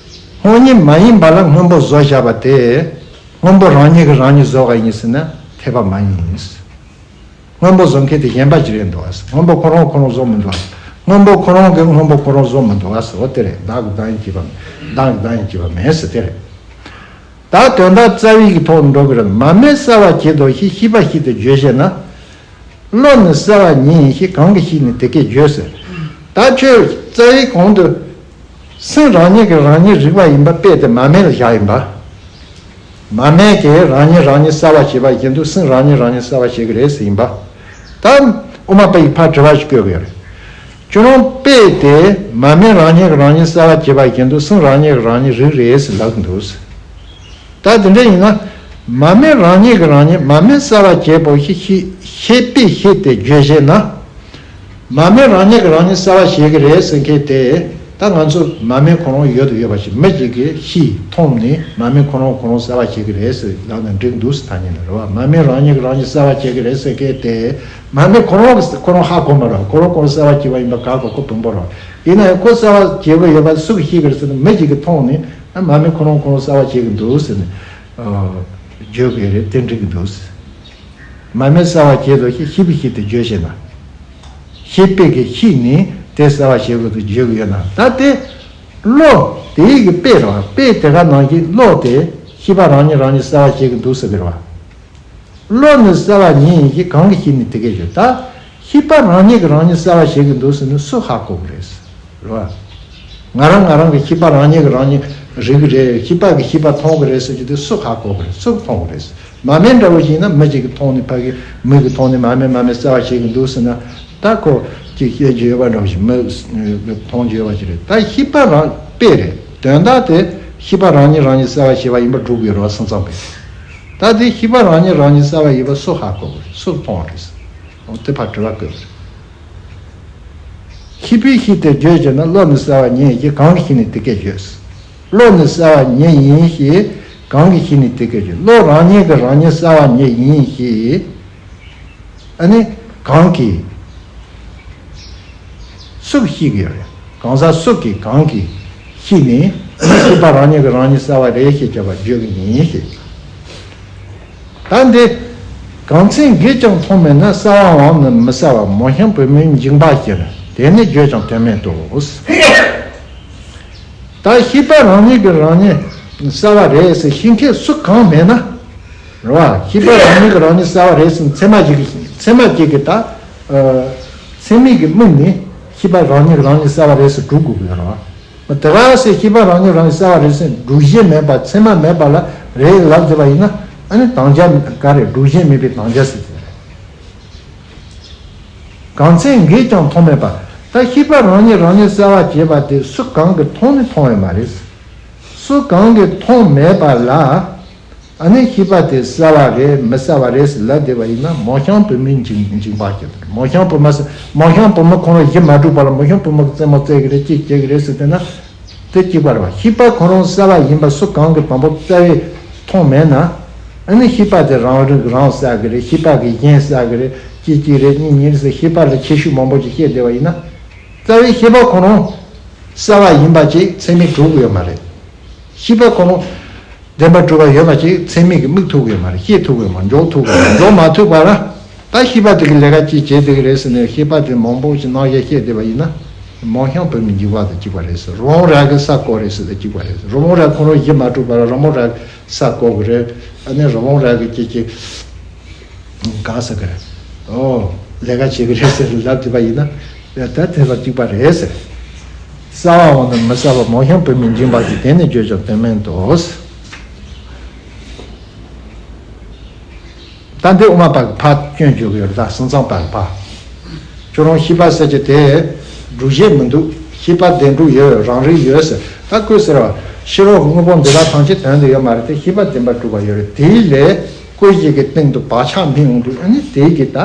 སྔོ་ཉིད་མ་ཡིན་པ་ལ་སྔོན་པོ་བཟོ་བཞག་པ་དེ། སྔོན་པོ་རང་ཉིད་ཀྱིས་རང་ཉིད་བཟོ་བ་ཡིན་ཟེར་ན་འཐད་པ་མ་ཡིན། སྔོན་པོ་བཟོ་མཁན་དེ་གཞན་པ་ཅིག་རེད་འདུག་བ། སྔོན་པོ་ཁོ་རང་ཁོ་རང་བཟོ་མི་འདུག་བ། སྔོན་པོ་ཁོ་རང་གིས་སྔོན་པོ་ཁོ་རང་བཟོ་མི་འདུག་བ་ཟེར་བ་དེ་རེད། བདག་གི་བདག་ཉིད་ཅེས་པ་མེད། བདག་གི་བདག་ཉིད་ཅེས་པ་མེད་ཟེར་དེ་རེད། ད་དོན་དག་རྩ་བའི་གི་ཐོག་ནས་འགྲོ་གི་རེད། མ་སྨད་གསལ་བར་བྱེད་དོ་ཞེས། ཤེས་པས་ཤེས་ཏེ་བརྗོད་ཞེ་ན། བློ་ནི་གསལ་བ་ཉིད་ཡིན་ཞེས། གང་གིས་ཤེས་ནས་དེ་སྐད་བརྗོད་ཟེར། ད་ཁྱོད་རྩ་བའི་གོང་དུ། སེམས་རང་ཉིད་ཀྱིས་རང་ཉིད་རིག་པ་ཡིན་པ་དཔེ་དེ་མ་སྨད་ལ་བཞག་ཡིན་པ། མ་སྨད་ཀྱིས་རང་ཉིད་རང་ཉིད་གསལ་བར་བྱེད་པ་བཞིན་དུ། སེམས་རང་ཉིད་རང་ཉིད་གསལ་བར་བྱེད་ཀྱི་རེད་ཟེར་ཡིན་པ། ད་དབུ་མ་པ་ཡིས་ཕར་དྲི་བ་ཞིག་བཀོད་ཀྱི་ཡོད་རེད། ཁྱོད་རང་དཔེ་དེ་མ་སྨད་རང་ཉིད་ཀྱིས་རང་ཉིད་གསལ་བར་བྱེད་པ་བཞིན་དུ། སེམས་རང་ཉིད་ཀྱིས་རང་ཉིད་རིག་རེད་ཟེར་ལབ་ཀྱི་འདུག། ད་དེ་འདྲ་ཡིན་ན། མ་སྨད་རང་ཉིད་ཀྱིས་རང་ཉིད། མ་སྨད་གསལ་བར་བྱེད་དོ་ཞེས། ཤེས་ཤེས་པས་ཤེས་ཏེ་བརྗོད་ཞེ་ན། མ་སྨད་རང་ཉིད་ཀྱིས་རང་ཉིད་གསལ་བར་བྱེད་ཀྱི་རེད་ཟེར་མཁན་དེ། ད་ང་ཚོ་མ་སྨད་ཁོ་རང་ཡོད་དུ་ཡོད་པ་ཞིག་མི་གཅིག་གིས་ཤེས་མཐོང་ནས། མ་སྨད་ཁོ་རང་ཁོ་རང་གསལ་བར་བྱེད་ཀྱི་རེད་ཟེར་ལབ་ན་འགྲིག་འདུག་ཟེར། ཐ་སྙད་ནི་རེད་བ། མ་སྨད་རང་ཉིད་ཀྱིས་རང་ཉིད་གསལ་བར་བྱེད་ཀྱི་རེད་ཟེར་མཁན་དེ། མ་སྨད་ཁོ་རང་གིས་ཁོ་རང་ཧ་གོ་མ་རེད། ཁོ་རང་ཁོ་རང་གསལ་བར་བྱེད་པ་ཡིན་པ་ག་གོ། ཁོ་བོན་པོ་རེད། ཡིན་ན་ཡང་ཁོ་གསལ་བར་བྱེད་ཀྱི་ཡོད་པ་སུ་གིས་ཤེས་ཀྱི་རེད་ཟེར་ན། མི་གཅིག་གིས་མཐོང་ནས། ཨ། མ་སྨད་ཁོ་རང་ཁོ་རང་གསལ་བར་བྱེད་ཀྱི་འདུག་ཟེར་ནས། ཨ། བརྗོད་ཀྱི་རེད། དེ་འགྲིག་གི་འདུག། མ་སྨད་གསལ་བར་བྱེད་དོ་ཞེས། ཤེས་པས་ཤེས་ཏེ་བརྗོད་ཞེ་ན། ཤེས་པས་ཀྱིས་ཤེས་ནས་དེ་གསལ་བར་བྱེད་དགོས་དུ་བརྗོད་ཀྱི་ཡོད་ན། ད་དེ་བློ་དེ་ཡི་གི་དཔེ་རེད་བ། དཔེ་དེ་ག་ནང་བཞིན་བློ་དེ་ཤེས་པ་རང་ཉིད་རང་ཉིད་གསལ་བར་བྱེད་ཀྱི་འདུག་ཟེར་གི་རེད་བ། བློ་ནི་གསལ་བ་ཉིད་ཡིན་ཞེས། གང་གིས་ཤེས་ནས་དེ་སྐད་བརྗོད། ད་ཤེས་པ་རང་ཉིད་ཀྱིས་རང་ཉིད་གསལ་བར་བྱེད་ཀྱི་འདུག་ཟེར་ན་སུ་ཧ་གོ་གི་རེད། རེད་བ། ང་རང་ང་རང་གི་ཤེས་པ་རང་ཉིད་ཀྱིས་རང་ཉིད་རིག་གི་རེད། ཤེས་པ་གིས་ཤེས་པ་མཐོང་གི་རེད་ཟེར་རྒྱུ་དེ་སུ་ཧ་གོ་གི་རེད། སུ་མཐོང་གི་རེད། མ་སྨད་འདྲ་བོ་ཞིག་ཡིན་ན་མི་གཅིག་གིས་མཐོང་ནས། ཕ་གི་མིག་གིས་མཐོང་ནས་མ་སྨད་མ་སྨད་གསལ་བར་བྱེད་ཀྱི་འདུག་ཟེར་ན། ད་ཁོ་ཅིག་བཤད་རྒྱུ་ཡོད་པ་འདྲ་བོ་ཞིག་མི་མཐོང་རྒྱུ་ཡོད་པ་ཞིག་རེད། ད་ཤེས་པ་རང་དཔེ་རེད། དོན་དག་དེ་ཤེས་པ་རང་ཉིད་རང་ཉིད་གསལ་བར་བྱེད་པ་ཡིན་པ་སྒྲུབ་དགོས་རེད་བ། སེམས་ཙམ་པས། ད་དེ་ཤེས་པ་རང་ཉིད་རང་ཉིད་གསལ་བ་ཡིན་པ་སུ་ཧ་གོ་གི་རེད། སུ་མཐོང་བ་རེད། འོ་དེ་ཕར་དྲི་བ་བཀོད་པ་རེད། ཤེས་པས་ཤེས་ཏེ་བརྗོད་ཅེ་ན། བློ་ནི་གསལ་བ་ཉིད་ཡིན་ཞེས། གང་གིས་ཤེས་ནས་དེ་སྐད་བརྗོད། བློ་ནི་གསལ་བ་ཉིད་ཡིན་ཞེས་གང་གིས་ཤེས་ནས་དེ་སྐད་བརྗོད། བློ་རང་ཉིད་ཀྱིས་རང་ཉིད་གསལ་བ་ཉིད་ཡིན་ཞེས། ཨ་ནི་གང་གིས། སུ་གིས་ཤེས་ཀྱི་ཡོད་རེད། གང་ཟག་སུ་གིས་གང་གིས་ཤེས་ནས། ཤེས་པ་རང་ཉིད་ཀྱིས་རང་ཉིད་གསལ་བ་རེད་ཞེས་བྱ་བ་བརྗོད་ཀྱི་ཡིན་ཞེས། ད་འདི། གང་ཚེ་འགས་ཀྱང་མཐོང་མེད་ན། གསལ་བའང་ནི་མི་གསལ་བ། མོ་གཤམ་བུ་མོའི་འཇིགས་པ་ཕྱིར། དེ་ནི་བརྗོད་ཀྱང་དོན་མེད་དོ། ད་ཤེས་པ་རང་ཉིད་ཀྱིས་རང་ཉིད་གསལ་བ་རེད་ཟེར་ཤེས་མཁན་སུ་གང་མེད་ན། རེད་བ། ཤེས་པ་རང་ཉིད་ཀྱིས་རང་ཉིད་གསལ་བ་རེད་ཟེར་ཚད་མ་གཅིག་གིས། ཚད་མ་གཅིག་གིས་ད། ཨ། ཚད་མིག་གི་མིག་ནས་ཤེས་པ་རང་ཉིད་ཀྱིས་རང་ཉིད་གསལ་བ་རེད་ཟེར་སྒྲུབ་དགོས་ཀྱི་ཡོད་རེད་བ། དེ་ག་ཟེར་ཤེས་པ་རང་ཉིད་རང་ཉིད་གསལ་བ་རེད་ཟེར་སྒྲུབ་གཞི་མེད་པ། ཚད་མ་མེད་པ་ལ་རེད་ལབ་བསྡད་པ་ཡིན་ན། ཨ་ནི་དམ་བཅའ་ག་རེ། སྒྲུབ་གཞི་མེད་པའི་དམ་བཅའ་ཟེར་གྱི་རེད། གང་ཚེ་འགས་ཀྱང་མཐོང་མེད་པ། ད་ཤེས་པ་རང་ཉིད་རང་ཉིད་གསལ་བ་བྱེད་པ་དེ་སུ་གང་གིས་མཐོང་ནི་མཐོང་ཡོད་མ་རེད། སུ་གང་གིས་མཐོང་མེད་པ་ལ། ཨ་ནི་ཤེས་པ་དེ་གསལ་བ་རེད་མི་གསལ་བ་རེད་ཟེར་ལབ་བསྡད་པ་ཡིན་ན། མོ་གཤམ་བུ་མོའི་འཇིགས་འཇིགས་པ་ཞིག་རེད། མོ་གཤམ་བུ་མོ་ཟེར། མོ་གཤམ་བུ་མོ་ཁོ་རང་གཞི་མ་གྲུབ་པ་ལ་མོ་གཤམ་བུ་མོ་གི་རྩེད་མོ་རྩེ་གི་རེད། ཅི་བྱེད་གི་རེད་ཟེར་བལྟས་ན། དེ་གཅིག་པ་རེད་བ། ཤེས་པ་ཁོ་རང་གསལ་བ་ཡིན་པ་སུ་གང་གིས་དང་པོ་རྩ་བའི་མཐོང་མེད་ན། ཨ་ནི་ཤེས་པ་དེ་རང་རིག་རང་གསལ་གི་རེད། ཤེས་པ་གིས་གཞན་གསལ་གི་རེད། གཅིག་གཅིག་རེད། གཉིས་གཉིས་རེད་ཟེར་ཤེས་པ་ལ་ཁྱད་ཆོས་མང་པོ་ཅིག་བཤད་བསྡད་པ་ཡིན་ན། རྩ་བའི་ཤེས་པ་ཁོ་རང་གསལ་བ་ཡིན་པ་ཅིག་ཚད་མས་གྲུབ་ཀྱི་ཡོད་མ་རེད། ཤེས་པ་ཁོ་རང་བདེན་པར་གྲུབ་པ་ཡོད་པ་ཅིག་ཚད་མས་ཀྱིས་དམིགས་ཐུབ་ཀྱི་ཡོད་མ་རེད། ཤེས་ཐུབ་ཀྱི་ཡོད་མ་རེད། འཇོག་ཐུབ་ཀྱི་ཡོད་མ་རེད། འཇོག་མ་ཐུབ་པ་ལ་ད་ཤེས་པ་དེ་གིས་ལས་ཀ་ཅིག་བྱེད་བསྡད་ཀྱི་རེད་ཟེར་ནས་ཤེས་པ་དེ་མང་པོ་ཞིག་རྣམ་གཞག་བཤད་བསྡད་པ་ཡིན་ན། མང་ཤོས་བོད་མི་འཇིགས་པ་དང་གཅིག་པ་རེད་ཟེར། རི་བོང་རྭ་གི་ས་བརྐོ་རེད་ཟེར་དང་གཅིག་པ་རེད་ཟེར། རི་བོང་རྭ་ཁོ་རང་གཞི་མ་གྲུབ་པ་ལ་རི་བོང་རྭ་གི་ས་བརྐོ་གི་རེད། ཨ་ནི་རི་བོང་རྭ་གི་ཀྱི་ཀྱི་གང་ཟེར་གི་རེད། ཨོ། ལས་ཀ་བྱེད་གི་རེད་ཟེར་ལབ་དུས་པ་ཡིན་ན། ད་དེ་ལ་གཅིག་པ་རེད་ཟེར། གསར་བ་འོང་ན་མི་གསར་བ་མང་ཤོས་བོད་མི་འཇིགས་པ་ཞིག་དེ་ནི་བརྗོད་ཀྱང་དོན་མེད་དོ། ད་འདི་དབུ་མ་པ་གི་ཕར་སྐྱོན་བརྗོད་ཀྱི་ཡོད་རེད། ད་སེམས་ཙམ་པ་གི་ཕར། ཁྱོད་རང་ཤེས་པ་ཟེར་གྱི་དེ་སྒྲུབ་བྱེད་མི་འདུག་ཤེས་པ་བདེན་གྲུབ་ཡོད། རང་རིག་ཡོད་ཟེར། ད་ཁོས་ཟེར་བ། ཕྱི་རོལ་གྱི་དངོས་པོ་འདི་དག་ཐམས་ཅད་དོན་དུ་ཡོད་མ་རེད་དེ། ཤེས་པ་བདེན་པར་གྲུབ་པ་ཡོད་རེད། དེའི་ལས་ཀུན་གཞི་གི་སྟེང་དུ་བག་ཆགས་འཕེན་འོང་དུས། ཨ་ནི་དེའི་གི་ད་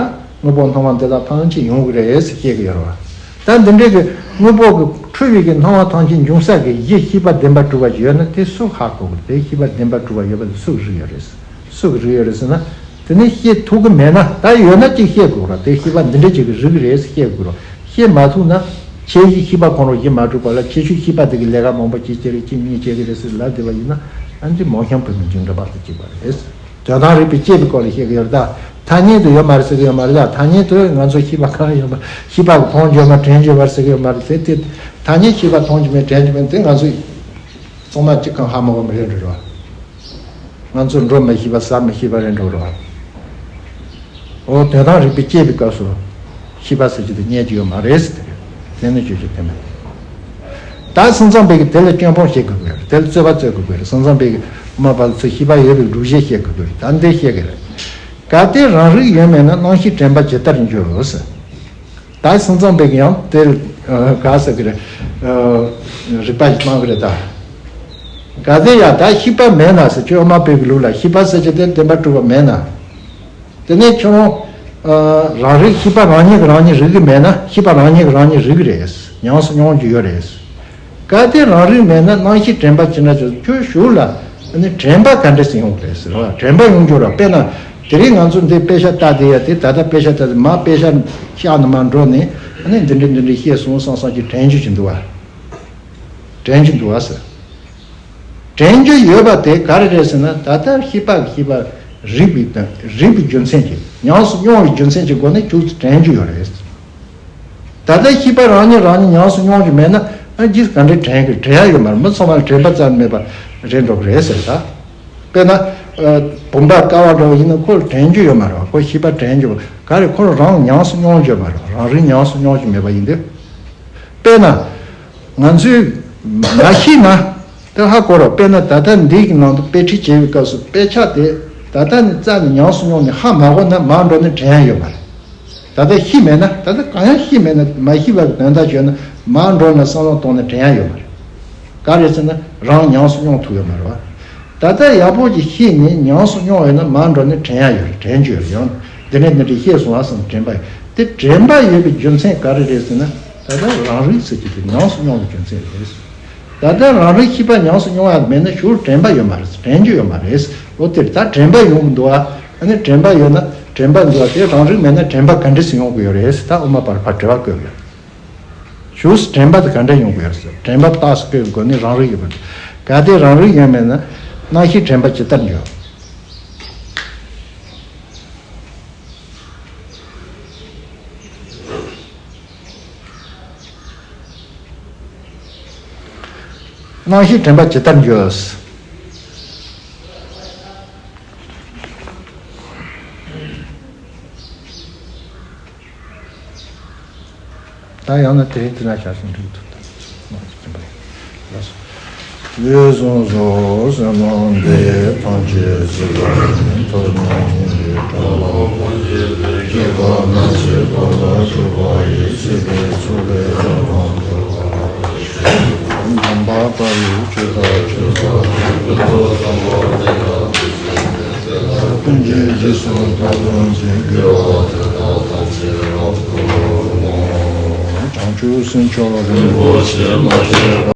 དངོས་པོ་སྣང་བ་འདི་དག་ཐམས་ཅད་ཡོང་གི་རེད་ཟེར་བཤད་ཀྱི་ཡོད་རེད་བ། ད་འདི་འདྲའི་གི་དངོས་པོ་གི་འཁྲུལ་བའི་གི་སྣང་བ་ཐམས་ཅད་འབྱུང་ས་གི་གཞི་ཤེས་པ་བདེན་པར་གྲུབ་པ་ཞིག་ཡོད་ན། དེ་སུ་ཧ་གོ་གི་རེད། དེ་ཤེས་པ་བདེན་པར་གྲུབ་པ་ཡོད་པ་དེ་སུ་གི་རིག་ཡོད་རེད། སུ་གི་རིག་ཡོད་རེད་ཟེར་ན། དེ་ནས་བཤད་ཐུབ་གི་མེད་ན། ད་ཡོད་ན་ཅིག་བཤད་དགོས་རེད། དེ་ཤེས་པ་འདི་འདྲ་ཅིག་གི་རིག་གི་རེད་ཟེར་བཤད་དགོས་རེད། བཤད་མ་ཐུབ་ན། ཁྱེད་ཀྱི་ཤེས་པ་ཁོ་རང་གཞི་མ་གྲུབ་པ་ལ། ཁྱེད་ཚོའི་ཤེས་པ་དེ་གི་ལས་ཀ་མང་པོ་ཅིག་བྱེད་རེད། ཅིག་གཉིས་བྱེད་གི་རེད་ཟེར་ལབ་བསྡད་པ་ཡིན་ན། ཨ་ནི་མང་ཤོས་བོད་མི་འཇིགས་འདྲ་པ་དང་གཅིག་པ་རེད། དོན་དམ་རིག་པས་དཔྱད་པའི་སྐོར་ལ་བཤད་གི་ཡོད་རེད། ད་ཐ་སྙད་དུ་ཡོད་མ་རེད་ཟེར་གི་ཡོད་མ་རེད། ད་ཐ་སྙད་དུ་ང་ཚོ་ཤེས་པ་གང་ཡོད་མ། ཤེས་པ་གི་ཕུང་འཇོག་མ། དྲན་འཇོག་པ་ཟེར་གི་ཡོད་མ་རེད། དེ་དེ་ཐ་སྙད་ཤེས་པ་མཐོང་རྒྱུ་མེད། དྲན་རྒྱུ་མེད། དེ་ང་ཚོ་ཚང་མ་གཅིག་གང་ཧ་མ་གོ་མི་རེད་འགྲོ་ར། ང་ཚོ་འགྲོ་མི་ཤེས་པ་ཟ་མི་ཤེས་པ་རེད་འགྲོ་ར། འོ། དོན་དམ་རིག་པས་དཔྱད་པའི་སྐབས་སུ་ཤེས་པ་ཟེར་རྒྱུ་དེ་རྙེད་རྒྱུ་ཡོད་མ་རེད་ཟེར་དེ་རེད། དེ་ནི་བརྗོད་བྱ་དོན་མེད། ད་སེམས་ཙམ་པས་ཀྱི་དེ་ལ་སྐྱོན་སྤོང་བྱེད་དགོས་ཀྱི་རེད། དེ་ལ་རྩོད་པ་རྩོད་དགོས་ཀྱི་རེད། སེམས་ཙམ་པས་ཀྱི་དབུ་མ་པ་ཚོས་ཤེས་པ་ཡོད་པའི་སྒྲུབ་བྱེད་བཤད་དགོས་ཀྱི་རེད། ད་འདི་བཤད་ཀྱི་རེད། གལ་ཏེ་རང་རིག་ཡོད་མེད་ན། རྣམ་ཤེས་དྲན་པ་ཇི་ལྟར་འགྱུར་ཟེར། ད་སེམས་ཙམ་པས་ཀྱི་ཡང་དེ་ལ་ག་ཟེར་གྱི་རེད། རིགས་པ་ཞིག་བཏང་གི་རེད་ད། གལ་ཏེ་ཡང་ད་ཤེས་པ་མེད་ན་ཟེར། ཁྱོད་དབུ་མ་པའི་གི་ལུགས་ལ་ཤེས་པ་ཟེར་རྒྱུ་དེ་བདེན་པར་གྲུབ་པ་མེད་ན། དེ་ནས་ཁྱོད་རང་རང་རིག་ཤེས་པ་རང་ཉིད་ཀྱིས་རང་ཉིད་རིག་གི་མེད་ན། ཤེས་པ་རང་ཉིད་ཀྱིས་རང་ཉིད་རིག་གི་རེད། ཉམས་སུ་མྱོང་རྒྱུ་ཡོད་རེད། གལ་ཏེ་རང་རིག་མེད་ན། རྣམ་ཤེས་དྲན་པ་ཇི་ལྟར་འགྱུར། ཁྱོད་གཞུག་ལ་ཨ་ནི་དྲན་པ་ག་འདྲ་ཞིག་ཡོང་གི་རེད་ཟེར་བ། དྲན་པ་ཡོང་རྒྱུ་ར། དཔེར་ན་དེ་རིང་ང་ཚོ་འདི་དཔེ་ཆ་ལྟ་བསྡད་ཡ་དེ། ད་ལྟ་དཔེ་ཆ་ལྟ་དེ། མ་དཔེ་ཆ་ཤག་ནས་མར་འགྲོ་ནས་ཨ་ནི་འདི་འདྲ་འདི་འདྲ་བཤད་སོང་བསམ་བསམ་གྱི་དྲན་རྒྱུ་ཞིག་འདུག་བ། དྲན་རྒྱུ་འདུག་བ་ཟེར། དྲན་རྒྱུ་ཡོད་པ་དེ་ག་རེ་རེད་ཟེར་ན། ད་ལྟ་ཤེས་པ་གི་ཤེས་པ་རིག་པའི་དོན། རིག་པའི་རྒྱུ་མཚན་གྱིས། ཉམས་སུ་མྱོང་བའི་རྒྱུ་མཚན་གྱི་སྒོ་ནས་ཁྱོད་ཀྱིས་དྲན་རྒྱུ་ཡོད་རེད། ད་ལྟ་ཤེས་པ་རང་ཉིད་རང་ཉིད་ཉམས་སུ་མྱོང་རྒྱུ་མེད་ན། ཨ། ཅིས་ག་འདྲའི་དྲན་གི། དྲན་ཡ་ཡོད་མ་རེད། མི་ཚང་མ་ལ་དྲན་པ་རྩ་ནས་མེད་པ་རེད་འགྲོ་གི་རེད་ཟེར་ད། དཔེར་ན། ཨ། བུམ་པ་ཀ་བ་འདྲ་བོ་ཡིན་ན་ཁོ་ལ་དྲན་རྒྱུ་ཡོད་མ་རེད་བ། ཁོ་ཤེས་པ་དྲན་རྒྱུ་ག་རེ། ཁོ་རང་ཉམས་སུ་མྱོང་རྒྱུ་མ་རེད་བ། རང་རིག་ཉམས་སུ་མྱོང་རྒྱུ་མེད་པ་ཡིན་དུས། དཔེར་ན། ང་ཚོས་མ་ཤེས་ན་དེ་ཧ་གོ་རོགས། དཔེར་ན་ད་ལྟ་འདི་གི་ནང་དུ་དཔེ་ཁྲིད་བྱེད་པའི་སྐབས་སུ་དཔེ་ཆ་དེ་ད་ལྟ་ནས་རྩ་ནས་ཉམས་སུ་མྱོང་ནས་ཧ་མ་གོ་ན། མར་འགྲོ་ནས་དྲན་ཡ་ཡོད་མ་རེད། ད་ལྟ་ཤེས་མེད་ན། ད་ལྟ་གང་ཡང་ཤེས་མེད་ན། མ་ཤེས་པ་གི་དོན་དག་བརྗོད་ན། མར་འགྲོ་ནས་བསམ་བློ་གཏོང་ནས་དྲན་ཡ་ཡོད་མ་རེད། ག་རེ་ཟེར་ན་རང་ཉམས་སུ་མྱོང་ཐུབ་ཡོད་མ་རེད་བ། ད་ལྟ་ཡག་པོ་ཅིག་ཤེས་ནས་ཉམས་སུ་མྱོང་ཡོད་ན། མར་འགྲོ་ནས་དྲན་ཡ་ཡོད་རེད། དྲན་རྒྱུ་ཡོད་རེད། ཡང་འདི་ནས་འདི་འདྲ་བཤད་སོང་ཨ་བསམ་དྲན་པ་ཡོད། དེ་དྲན་པ་ཡོད་པའི་རྒྱུ་མཚན་ག་རེ་རེད་ཟེར་ན། ད་ལྟ་རང་རིག་ཟེར་གྱི་དེ་ཉམས་སུ་མྱོང་བའི་རྒྱུ་མཚན་རེད། ད་ལྟ་རང་རིག་ཤེས་པ་ཉམས་སུ་མྱོང་ཡ་མེད་ན་གཞུག་དྲན་པ་ཡོད་མ་རེད། དྲན་རྒྱུ་ཡོད་མ་རེད། འོ་དེར་ད་དྲན་པ་ཡོང་གི་འདུག་ཨ། ཨ་ནི་དྲན་པ་ཡོད་ན་དྲན་པ་འདུག་ཨ། དེ་རང་རིག་མེད་ན་དྲན་པ་ག་འདྲ་ཞིག་ཡོང་གི་ཡོད་རེད། ད་དབུ་མ་པར་ཕར་དྲི་བ་བཀོད་ཡོད། གཞུག་དྲན་པ་དེ་ག་འདྲ་ཡོང་གི་ཡོད་ཟེར། དྲན་པ་རྟགས་སུ་བཀོད་པའི་སྒོ་ནས་རང་རིག་ཡོད་པ། གལ་ཏེ་རང་རིག་ཡོད་མེད་ན། རྣམ་ཤེས་དྲན་པ་ཇི་ལྟར་འགྱུར། རྣམ་ཤེས་དྲན་པ་ཇི་ལྟར་འགྱུར། ད་ཡང་ན་དེ་རིང་དེ་ན་བྱ་ཞིང་འགྲིག་ཐུབ་དང་། ལགས་སོ། དུས་གསུམ་རྫོགས་སེམས་ནང་བདེ། ཐམས་ཅད་གཟིགས་པ་ཉིད། ཐོབ་ནས་ཉེས་པའི་དགྲ་ལ་ཕོག། སྐྱེ་རྒ་ན་འཆིའི་རྦ་ཀློང་འཁྲུགས་པ་ཡི། སྲིད་པའི་མཚོ་ལས་རབ་ཏུ་བྱུང་བ། འཇམ་དཔལ་དཔའ་བོས་ཇི་ལྟར་མཁྱེན། ཀུན་གྱི་རྗེས་སུ་བདག་སློབ་ཅིང་། དགེ་བ་འདི་དག་ཐམས་ཅད་རབ་ཏུ་བསྔོ། བྱང་ཆུབ་སེམས་མཆོག་རིན་པོ་ཆེ། མ་སྐྱེས་པ་